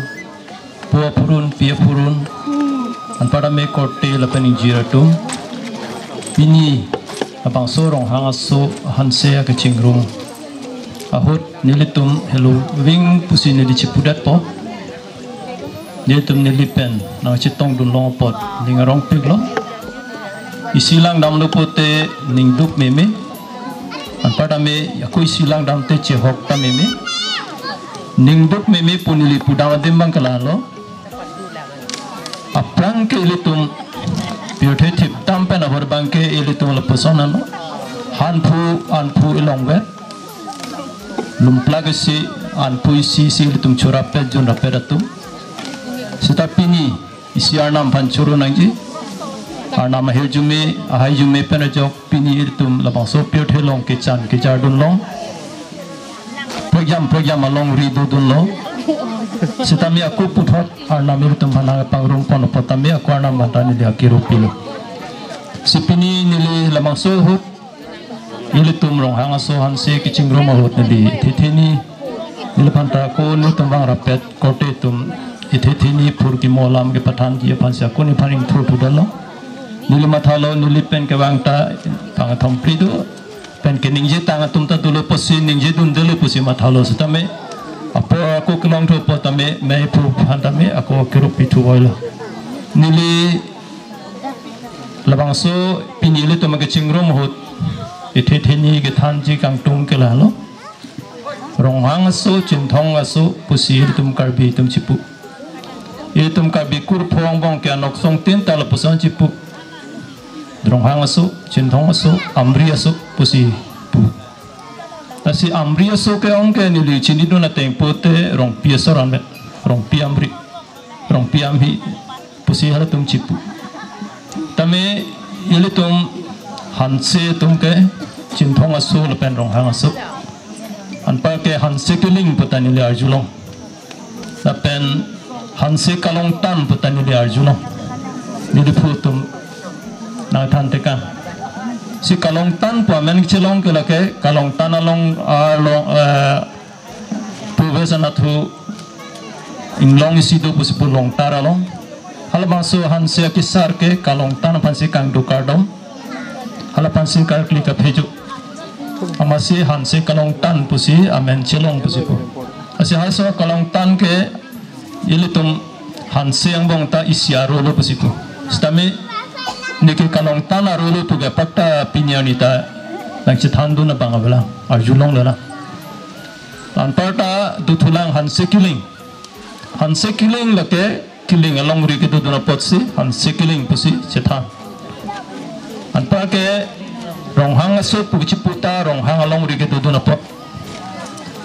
po aphurun, pi aphurun, anparta me korte lapen ingjir atum, pini labangso Ronghang aso Hanse akachingrum ahut nelitum helo ving pusi neli chipudetpo. Nelitum neli pen nangchetongdun long apot ning arongpiklo. Isi langdamlo pote ning duk meme. Anparta me ako isi langdam te chehok ta meme. Ning duk meme pu neli pudam adim abang ke lalo. Aphrang ke ilitum pirthe thip dam pen abor abang ke ilitum lapuson ano. Hanphu, anphu ilongvet. Lumplak isi, anphu isi si ilitum chorapet junrapet atum. Seta pini isi arnam aphan choro nangji. Arnam ahirjume, ahaijume pen ajok pini ilitum labangso pirthe along kechan kejardun long, program program alongri dodunlo. Seta me ako puthot arnam ilitum aphan nangpangrumpon apot tame ako arnam aphanta neli akirupilo. Si pini neli labangso ahut ilitum Ronghang aso Hanse kachingrum ahut neli thetheni, neli aphanta ako nelitum vangrapet korte atum ithetheni phurkimo alam kepathanji aphansi ako nephan ingthur pudalo. Neli mathalo, neli pen kevang ta pangthom phli do, pen keningje tang atum ta dolo pusi ningjedundelo pusi mathalo, sitame apor ako kelongthu apot tame meiphu aphan tame ako kirup pithu voilo. Neli labangso pini ilitum kachingrum ahut ithetheni kethanji kangtung ke lalo. Ronghang aso, Chinthong aso pusi ilitum Karbi atum chipu. Ilitum Karbi kurpho angbong ke anok songtin ta lapuson chipu. Ronghang aso, Chinthong aso, Amri aso pusi pu. Lasi Amri aso ke-ong ke neli chinidun ateng pote Rongpi aso ramet, Rongpi Amri, Rongpi Amhi pusi halatum chipu. Tame ilitum Hanse atum ke Chinthong aso lapen Ronghang aso. Anpar ke Hanse Killing puta neli arjulong. Lapen Hanse Kalongtan puta neli arjulong. Neli phu atum nangthan tekang. Si Kalongtan pu amen kechelong ke lake Kalongtan along, along, eh, Professor Nathu inglong isi do pusi pu Longtar along. Halabangso Hanse akesar ke Kalongtan aphansi kangduk kardom. Hala aphansi karkli kapheju. Amatsi Hanse Kalongtan pusi amen chelong pusi pu. Lasi halaso Kalongtan ke ilitum Hanse angbong ta isi arolo pusi pu. Sitame neke Kalongtan arolo pu ke pakta pini arni ta nangchethandun abang avelang, arjulonglo na. Anparta dothulang Hanse Killing. Hanse Killing lake Killing alongri kedodun apotsi Hanse Killing pusi chethan. Anparke Ronghang aso pu kechipu ta Ronghang alongri kedodun apot.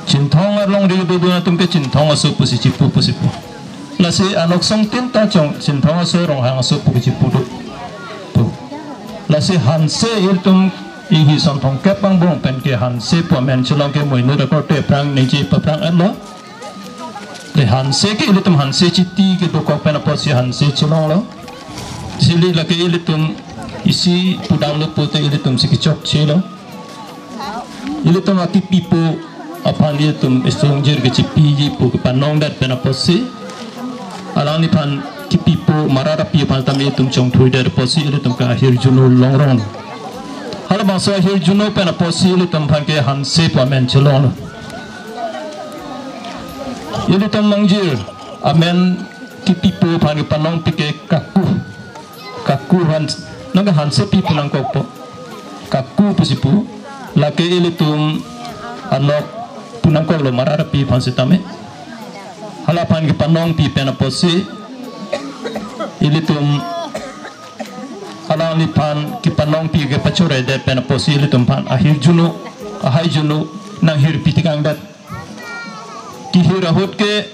Chinthong alongri kedodun atum ke Chinthong aso pusi chipu pusi pu. Lasi anok songtin ta chong Chinthong aso Ronghang aso pu kechipu do. Pu. Lasi Hanse ilitum Inghi Sonthong kep angbong pen ke Hanse pu amen chelong ke moinut akorte aphrang ningje paphrang-etlo. Le Hanse ke ilitum Hanse Chiti kedokok pen apotsi Hanse chelonglo. Sili lake ilitum isi pudamlo pute ilitum si kechokchelo. Ilitum akipipo aphan ilitum isongjir kechipiji pu kepanongdet pen apotsi alangliphan kipipo Marat api aphan tame ilitum chongthuidet apotsi ilitum ke ahirjuno longrong. Halabangso ahirjuno pen apotsi ilitum aphan ke Hanse pu amen chelonglo. Ilitum mongjir amen kipipo aphan kepanongpi ke Kaku. Kaku Hans, nang ke Hansepi pu nangkokpo. Kaku pusi pu, lake ilitum anok pu nangkoklo Marat api aphan sitame. Halaphan kepanongpi pen apotsi ilitum alangliphan kepanongpi kepachoredet pen apotsi ilitum aphan ahirjuno, ahaijuno nanghirpi tikangdet. Kehir ahut ke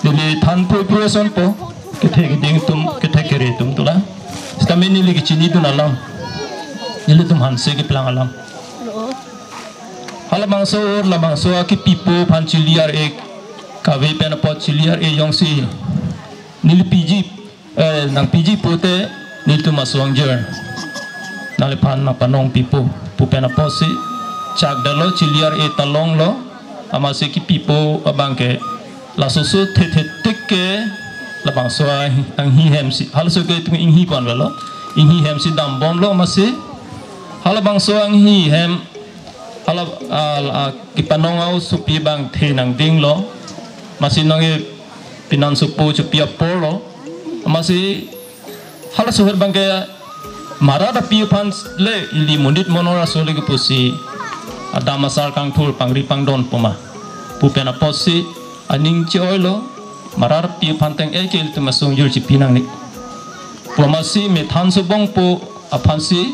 neli thanpoi pu asonpo, kethe keding atum, kethe kere atum tula. Sitame neli kechinidun alam, nelitum Hanse keplang alam. Halabangso, labangso akipipo aphan chili ar-e kave pen apot chili ar-e jongsi neli piji, eh, nangpiji pute nelitum asongjir, nangliphan nangpanongpipo pu pen apotsi chakdalo, chili ar-e ta longlo. Amatsi kipipo abang ke lasoso thethetik ke labangso a-, anghi hemsi, halaso ke itum inghi pon avelo, inghi hemsi dambomlo. Amatsi halabangso anghi hem hala, a, a, kepanong a-osopi abang the nangdinglo. Amatsi nang-e pinan sopo chopi aporlo. Amatsi halaso ahut abang ke Marat api aphan le ili monit monor aso le kepusi adam asar kangthur pangri pangdon poma pu pen apotsi aning che-oilo. Marat api aphan teng-e ke ilitum asongjir chipi nangne pu. Amatsi methan sobong pu aphansi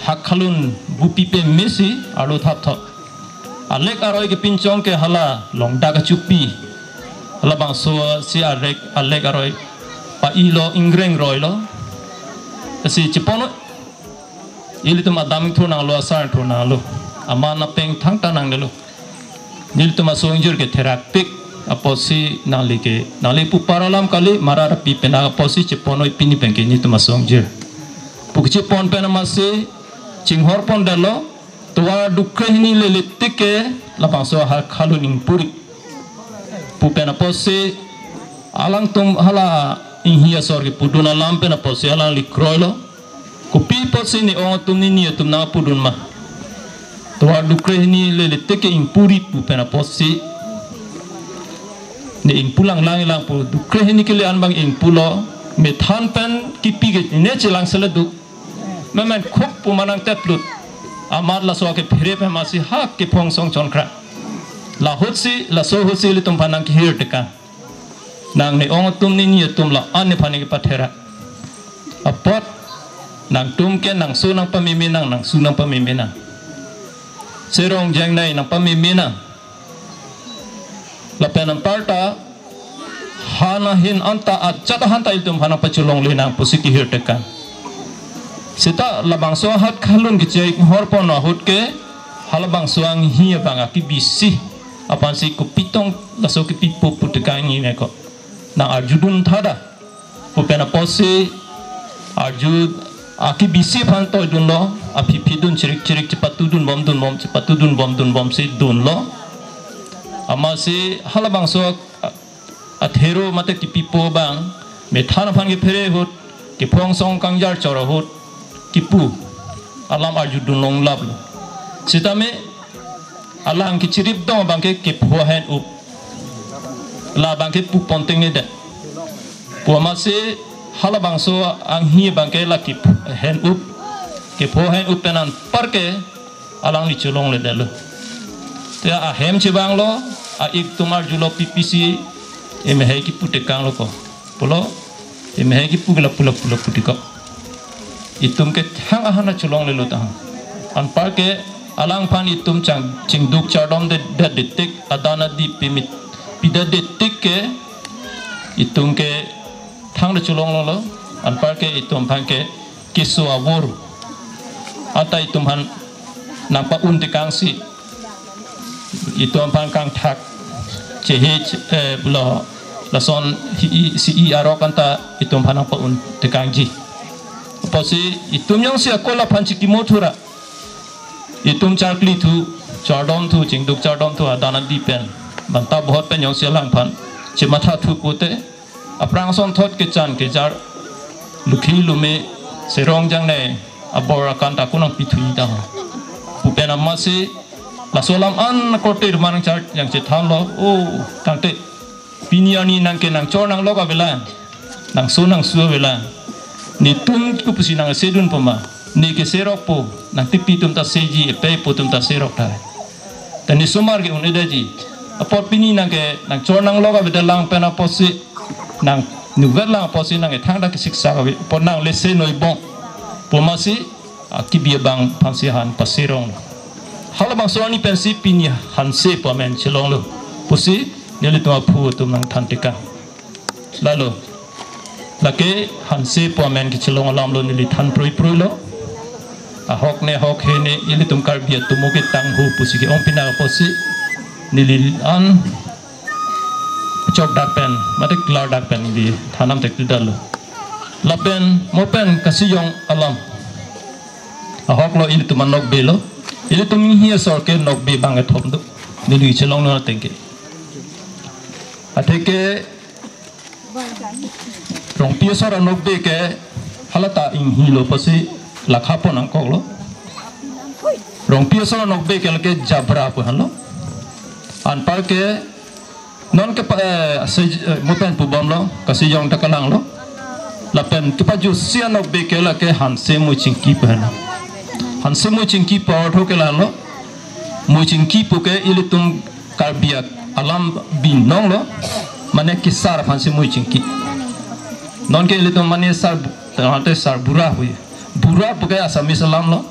hak khalun bupi pemesi arlo thapthap. Alek aroi kepinchong ke hala longdak achupi. Halabangso si alek, alek aroi pa-ilo, ingreng roilo. Lasi chepon ilitum adam ingthur nanglo, asar ingthur nanglo. Aman apeng thangta nangnelo. Nelitum asongjir ke therakpik apotsi nangli ke, nangli pupar alam kali, Marat api penang apotsi cheponoi pini pen ke nelitum asongjir pu kechepon pen amatsi chinghor pondetlo. Tovar dukre hini leletik ke labangso ahak khalun ingpuri pu pen apotsi alangtum hala inghi asor kepudun alam pen apotsi alangli kroilo. Kopi apotsi ne-ong atum nini atum nangpudun ma? Tovar dukre hini leletik ke ingpuri pu pen apotsi ne ingpu langlang lang pu, dukre hini kele-an abang ingpulo. Methan pen kipi ke ne chelang seledu. Memen khuk pu manang teplut. Amat laso ke phere pen amatsi hak kephong song chonkra. Lahutsi, laso ahutsi ilitum aphan nangkehir tekang. Nang ne-ong atum nini atum la-an nephan kepatherak apot nangtum ke nangso nangpameme nang, nangsu nangpameme nang. Serong jengnei nangpameme nang. Lapen anparta han ahin anta ajat ahanta ilitum aphan nangpachelongle nang pusi kehir tekang. Seta labangso ahak khalun kechinghor pon ahut ke halabangso anghi abang akibisi aphansi kopitong laso kipipo pu tekang ingni ko. Nang arjudun thada pu pen apotsi arju akibisi aphan toidunlo, aphi phi dun chirik chirik chepatudun bom dun bom, chepatudun bom dun bomsi dunlo. Amatsi halabangso a-, athero mate kipipo abang methan aphan kephere ahut, kephong song kangjar chor ahut kipu alam arjudun longlaplo. Sitame alang kechirip dong abang ke kepho hen-up. La abang ke pu pon tengne det. Pu amatsi halabangso anghi abang ke la kepho hen-up. Kepho hen-up pen anparke alangli chelongledetlo. Te ahem chevanglo, a-ik atum arjulo P P C Emehai kipu tekanglo ko. Pulo, emehai kipu ke lapu lapu lapu tekok. Itum ke thang ahan na cholonglelo ta. Anparke alangphan itum chang chingduk chardom de, de detik, adan adi pimit pidet detik ke itum ke thang na cholonglelo. Anparke itum aphan ke keso avur anta itum aphan nangpa-un tekangsi itum aphan kangthak chehe, eh, lo, lason hi-i si-i arok anta itum aphan nangpa-un tekangji. Apotsi itum jongsi ako laphan chikimo thura, itum charkli thu, chardom thu, chingduk chardom thu, adan adi pen, banta bohot pen jongsi alangphan chematha thu pute, aphrang asonthot kechan kejar, lukhi lume, serong jangnei abor akan ta konang pithu ta. Pu pen amatsi laso alam an korte rumang char jang chethanlo. O, tangte pini arni nang ke nangchor nanglok avelang, nangso nangsu avelang. Netum kopusi nangsedun poma, ne ke serok po, nangtepi atum ta seji, epei po atum ta serok ta. Tani somar ke un-edaji. Apot pini nang ke nangchor nanglok avelang pen apotsi, nang nuver lang apotsi nang ethang ta kesiksak ave. Apot nang lese noibong poma si, akibi abang aphansi han paserong. Halabangso arni pensi pini hanse pu amen chelonglo pusi nelitum aphu atum nangthan tekang. Lalo, lake hanse pu amen kechelong alamlo, neli than prui prui lo. Ahok ne hok he ne ilitum Karbi atum ke tangho pusi ke-ong pinak apotsi neli an chokdak pen, mate klardak pen di than nam tek tu dalo. Lapen mo pen kasijong alam. Ahoklo, ilitum anokbe lo. Ilitum Inghi asor ke nokbe bang kethom do. Neli chelonglo ateng ke. Athe ke Rongpi asor anokbe ke halata Inghi lo pusi lakha pon nangkoklo. Rongpi asor anokbe ke lake Jabra pu henlo. Anparke non ke pa, eh, se, eh, mo pen pubomlo, kasijong ta kalanglo. Lapen kepajutsi anokbe ke lake Hanse Muichingki pu henlo. Hanse Muichingki pu artho ke lalo. Muichingki pu ke ilitum Karbi alam binong lo, mane kesar aphansi Muichingki. Non ke ilitum mane sar, tangte sar bura pu. Bura pu ke Assamese alam lo.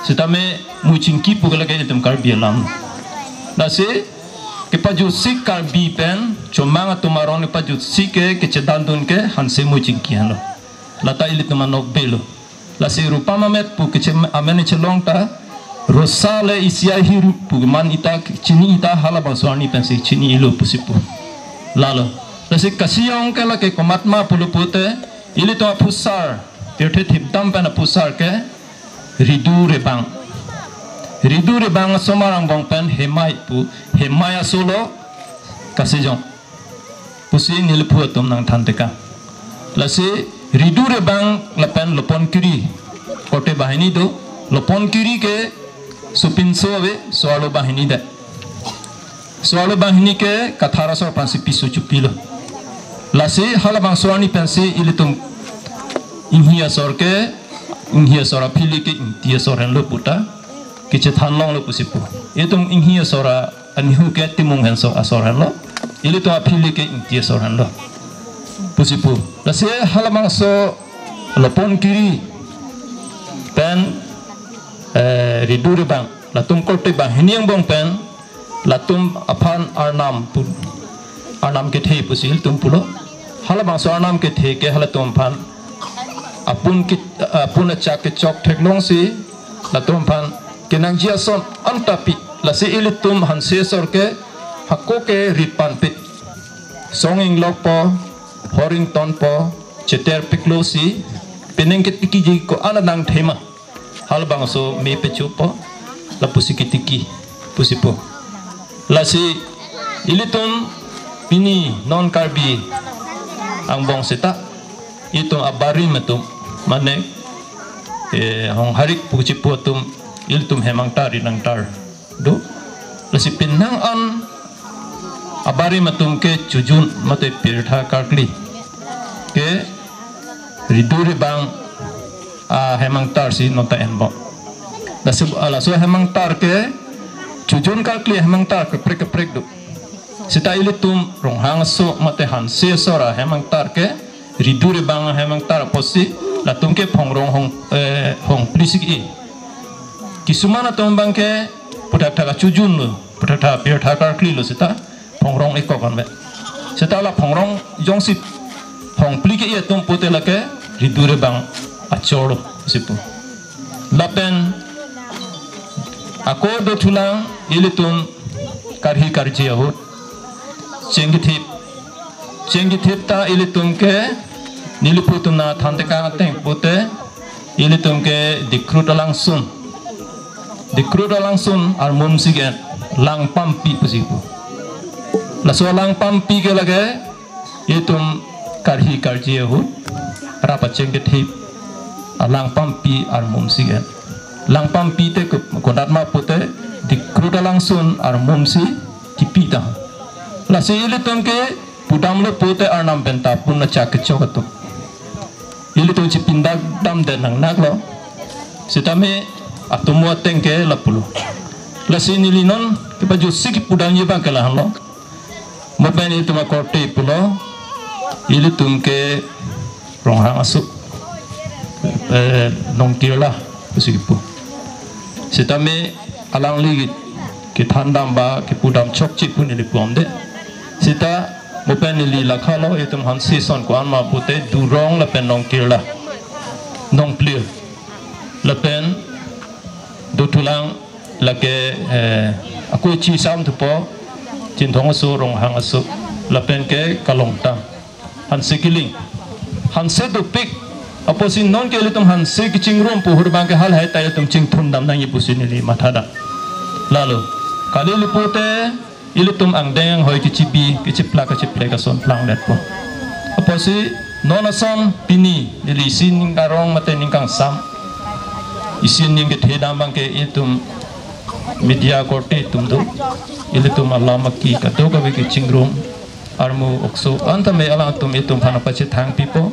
Sitame Muichingki pu ke lake ilitum Karbi alam. Lasi kepajutsi Karbi pen chomang atum aron kepajutsi ke kechedandun ke Hanse Muichingki henlo. Lata ilitum anokbe lo. Lasi Rupa Mamet pu keche amen chelong ta, Rosa le isi ahiru pu man ita chini, ita halabangso arni pensi chini-ilo pusi pu. Lalo. Lasi kasijong ke lake komatma pulo pute, ilitum aphusar, Tirthe Thipdam pen aphusar ke Ridu Rebang. Ridu Rebang asomar angbong pen Hemai pu, Hemai aso lo kasijong pusi neli aphu atum nangthan tekang. Lasi Ridu Rebang lapen Lopon Kiri, korte banghini do. Lopon Kiri ke sopinso ave, so-arlo banghini det. So-arlo banghini ke Kathar asor aphansi piso chopilo. Lasi halabangso arni pensi ilitum Inghi asor ke, Inghi asor aphili ke Ingti asor henlo puta kechethan longlo pusi pu. Itum Inghi asor a anihu ke Timung henso asor henlo. Ilitum aphili ke Ingti asor henlo pusi pu. Lasi halabangso Lopon Kiri pen, eh, Ridu Rebang, latum korte banghini angbong pen latum aphan Arnam pu, Arnam kethe pusi ilitum pulo. Halabangso Arnam kethe ke halatum aphan apun ki, apun achak kechok theklongsi latum aphan kenangji ason anta pi. Lasi ilitum Hanse asor ke hako ke rit panpe. Song inglok po, hor ington po, cheter piklo si, penang ketikiji ko-an adang thema. Halabangso me pechupo, lapusi ketiki pusi pu. Lasi ilitum pini non Karbi angbong seta, itum abarim atum, mane, eh, Hongharik pu chipu atum, ilitum hem angtar, rit angtar do. Lasi penang an abarim atum ke chojun mate pirtha karkli ke Ridu Rebang ahem angtar si nonta enbom. Lasi, ah, laso hem angtar ke chojun karkli hem angtar keprek keprek do. Seta ilitum Ronghang aso mate Hanse asor ahem angtar ke, ridu rebang ahem angtar apotsi, latum ke phongrong hong, eh, hongpli si ke-i. Kisuman atum abang ke puthak thak achujun lo, puthak thak pirtha karkli lo seta phongrong ikok anvet. Seta la phongrong jongsi hongpli ke-i atum pute lake ridu rebang achor lo pusi pu. Lapen ako dothulang ilitum karhi karji ahut cheng kethip. Cheng kethip ta ilitum ke nelipu atum nangthan tekang ateng pute ilitum ke Dikhrut alangsun. Dikhrut alangsun armum si ke-en, Langpampi pusi pu. Laso Langpampi ke lake itum karhi karji ahut rap acheng kethip a Langpampi armum si ke-en. Langpampi te kup-, konat ma pute Dikhrut alangsun armum si kipi ta. Lasi ilitum ke pudam lo pute arnam penta pun achak kechok atum. Ilitum chipindak damde nangnak lo. Sitame atomo ateng ke lapu lo. Lasi neli non kepajutsi kipudamji abang ke lahenlo. Mo pen ilitum akorte pulo, ilitum ke Ronghang aso, eh, Nongkirla pusi kipu. Sitame alangli kethandam ba kipudam chokche pu neli puamde. Seta mo pen neli lakha lo, itum Hanse ason ko-an ma pute Durong lapen Nongkirla, Nongplir lapen dothulang lake, eh, ako ichi sam thupo, Chinthong aso, Ronghang aso, lapen ke Kalongtang. Hanse kiling. Hanse dopik. Apotsi non ke ilitum Hanse kechingrum pu ahut abang ke halahei ta ilitum chingthum dam nangji pusi neli matha dam. Lalo. Kali lapu te ilitum angdeng anghoi kechibi, kechiplak, kechiplek ason plangdetpo. Apotsi non ason pini neli isi ning arong mate ning kangsam, isi ning kethe dam abang ke itum media korte atum do. Ilitum alam aki kadokave kechingrum, armu okso, anta me alangtum itum aphan pachethang pipo.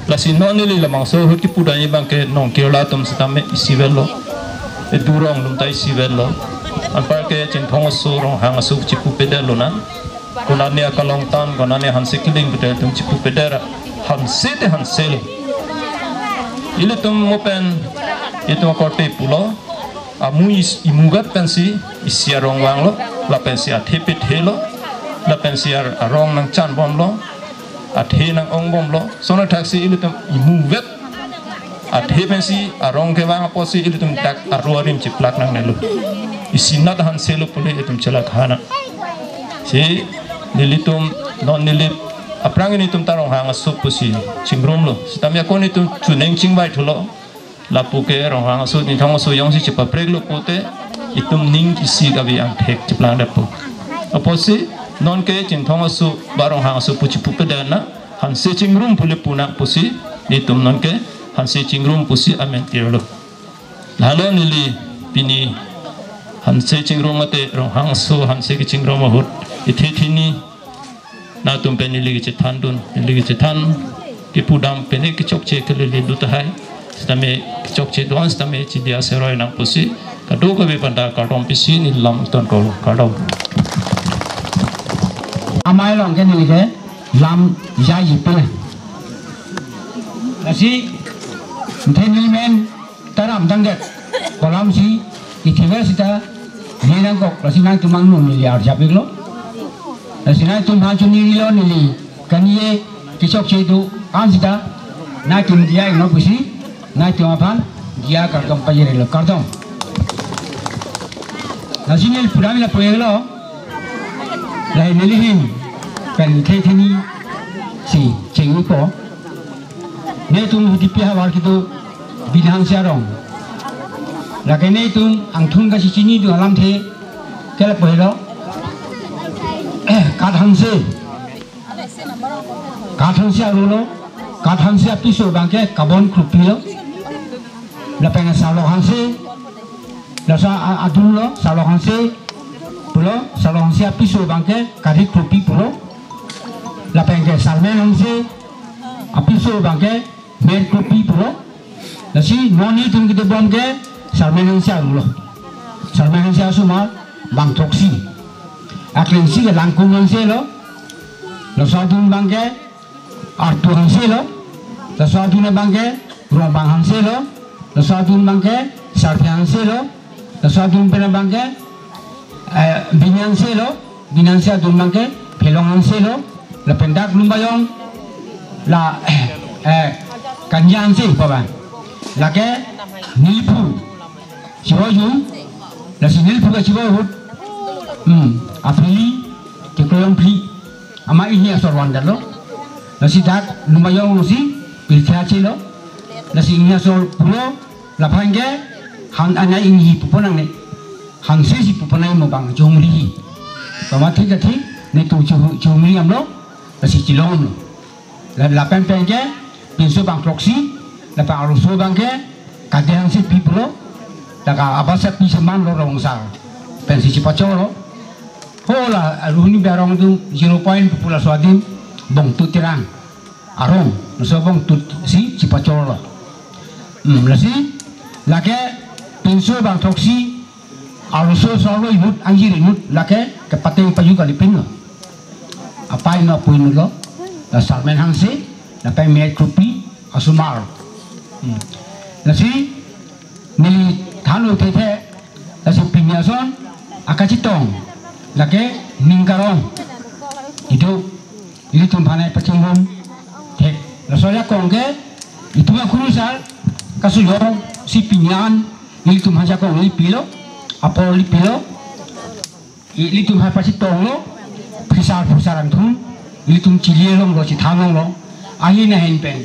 Lasi non neli labangso ahut kipudamji abang ke Nongkirla atum sitame isivet lo. E Durong atum ta isivet lo. Anpar ke Chinthong aso, Ronghang aso chipupedet lonang. Konane a Kalongtang, konane Hanse kiling pute atum chipupedet ra. Hanse te Hanse lo. Ilitum mo pen itum akorte pulo. Amu is-, imuvet pensi isi arong vanglo, lapensi athe pethe lo, lapensi ar-, arong nangchan bomlo, athe nang-ong bomlo, sono thaksi ilitum imuvet athe pensi arong kevang apotsi ilitum dak aru arim chiplak nangnelo. Isinat Hanse lo pule itum chelak hana. Si nelitum non neli aphrang nelitum ta Ronghang aso pusi chingrumlo. Sitame ako nelitum chuning chingvai thulo. Lapu ke Ronghang aso, Chinthong aso jongsi chipaprek lo pute, itum ning isi kave angthek chiplangdetpo. Apotsi, non ke Chinthong aso, ba Ronghang aso pu chipupedet na, Hanse chingrum pule punang pusi, nelitum non ke Hanse chingrum pusi amen tirlo. Lalo neli pini Hanse chingrum mate Ronghang aso Hanse kechingrum ahut, ithe thini, nangtum pen neli kechethan dun, neli kechethan kipudam pen kechokche kelele do tahai. Sitame kechokche do-an sitame chidia seroi nang pusi kadokave aphanta kardom pisi neli lam ton kol, kardom. Amei along ke neli ke lam jai jipil. Lasi, nthe neli men taram tangdet. Kolam si, ithiver sita, ni nangkok, lasi nangtum angno neli arjap iklo. Lasi nangtum aphan chuningri lo neli, kanie kechokche do-an sita, nangtum dia ikno pusi, nangtum aphan dia kardom pajirlo, kardom. Lasi neli pudam lapu iklo, lahei neli ahin, pen ithe thini si chengpo. Netum Hudipi havar kedo Bin Hanse arong. Lake netum angthun kachechinidun alamthe ke lapu helo. Kat Hanse. Kat Hanse aru lo. Kat Hanse apiso abang ke Kabon Kropi lo. Lapen Sarlok Hanse. Laso a-, adung lo, Sarlok Hanse pulo, Sarlok Hanse apiso abang ke Kari Kropi pulo. Lapen ke Sarmen Hanse apiso abang ke Mer Kropi pulo. Lasi non netum kedobom ke Sarmen Hanse aru lo. Sarmen Hanse asomar bang throksi. Aklengsi ke Langkung Hanse lo. Laso adun abang ke Artu Hanse lo. Laso adun abang ke Rongbang Hanse lo. Laso adun abang ke Sarthe Hanse lo. Laso adun pen abang ke eh, Bini Hanse lo. Bini Hanse adun abang ke Phelong Hanse lo. Lapen dak Lumbajong la eh, Kanya Hanse paba. Lake Nilphu chevoi jun, lasi Nilphu kachevoi ahut, hmm, aphli, kekroiong phli, amat ingni asor van detlo. Lasi dak Lumbajong si pirthe ache lo. Lasi ingni asor pulo, laphan ke han anai ingni pupo nangne. Hanse si pupo nai mo bang chumri. Pama thik thik netum chu chumri damlo, lasi chelong damlo. La lapen pen ke pinso bang throksi, lapen arloso abang ke Kade Hanse pi pulo, lake abasa pi seman lo Rongsa. Pensi chepachor lo. Ho la Rohini Bey arong atum zero point pu laso adim Bongtut Terang arong, laso Bongtut si chepachor lo. Hmm, lasi lake pinso bang throksi, arloso sarlo inut, angjir inut, lake kepateng paju kalipin lo. Apai inut apui inut lo. La Sarmen Hanse, lapen Met Kropi, asomar. Hmm. Lasi neli thanlo thethe, lasi pini ason akachetong, lake ning karong. Itum, ilitum aphan nangpachingrum thek. Laso ajakong ke itum akurusar kasujong si pini an ilitum aphan ajakong neli pilo, apor neli pilo. Ilitum aphan pachetonglo, phisar phusar angthun, ilitum chili longlo, chethan longlo. Ahin ahin pen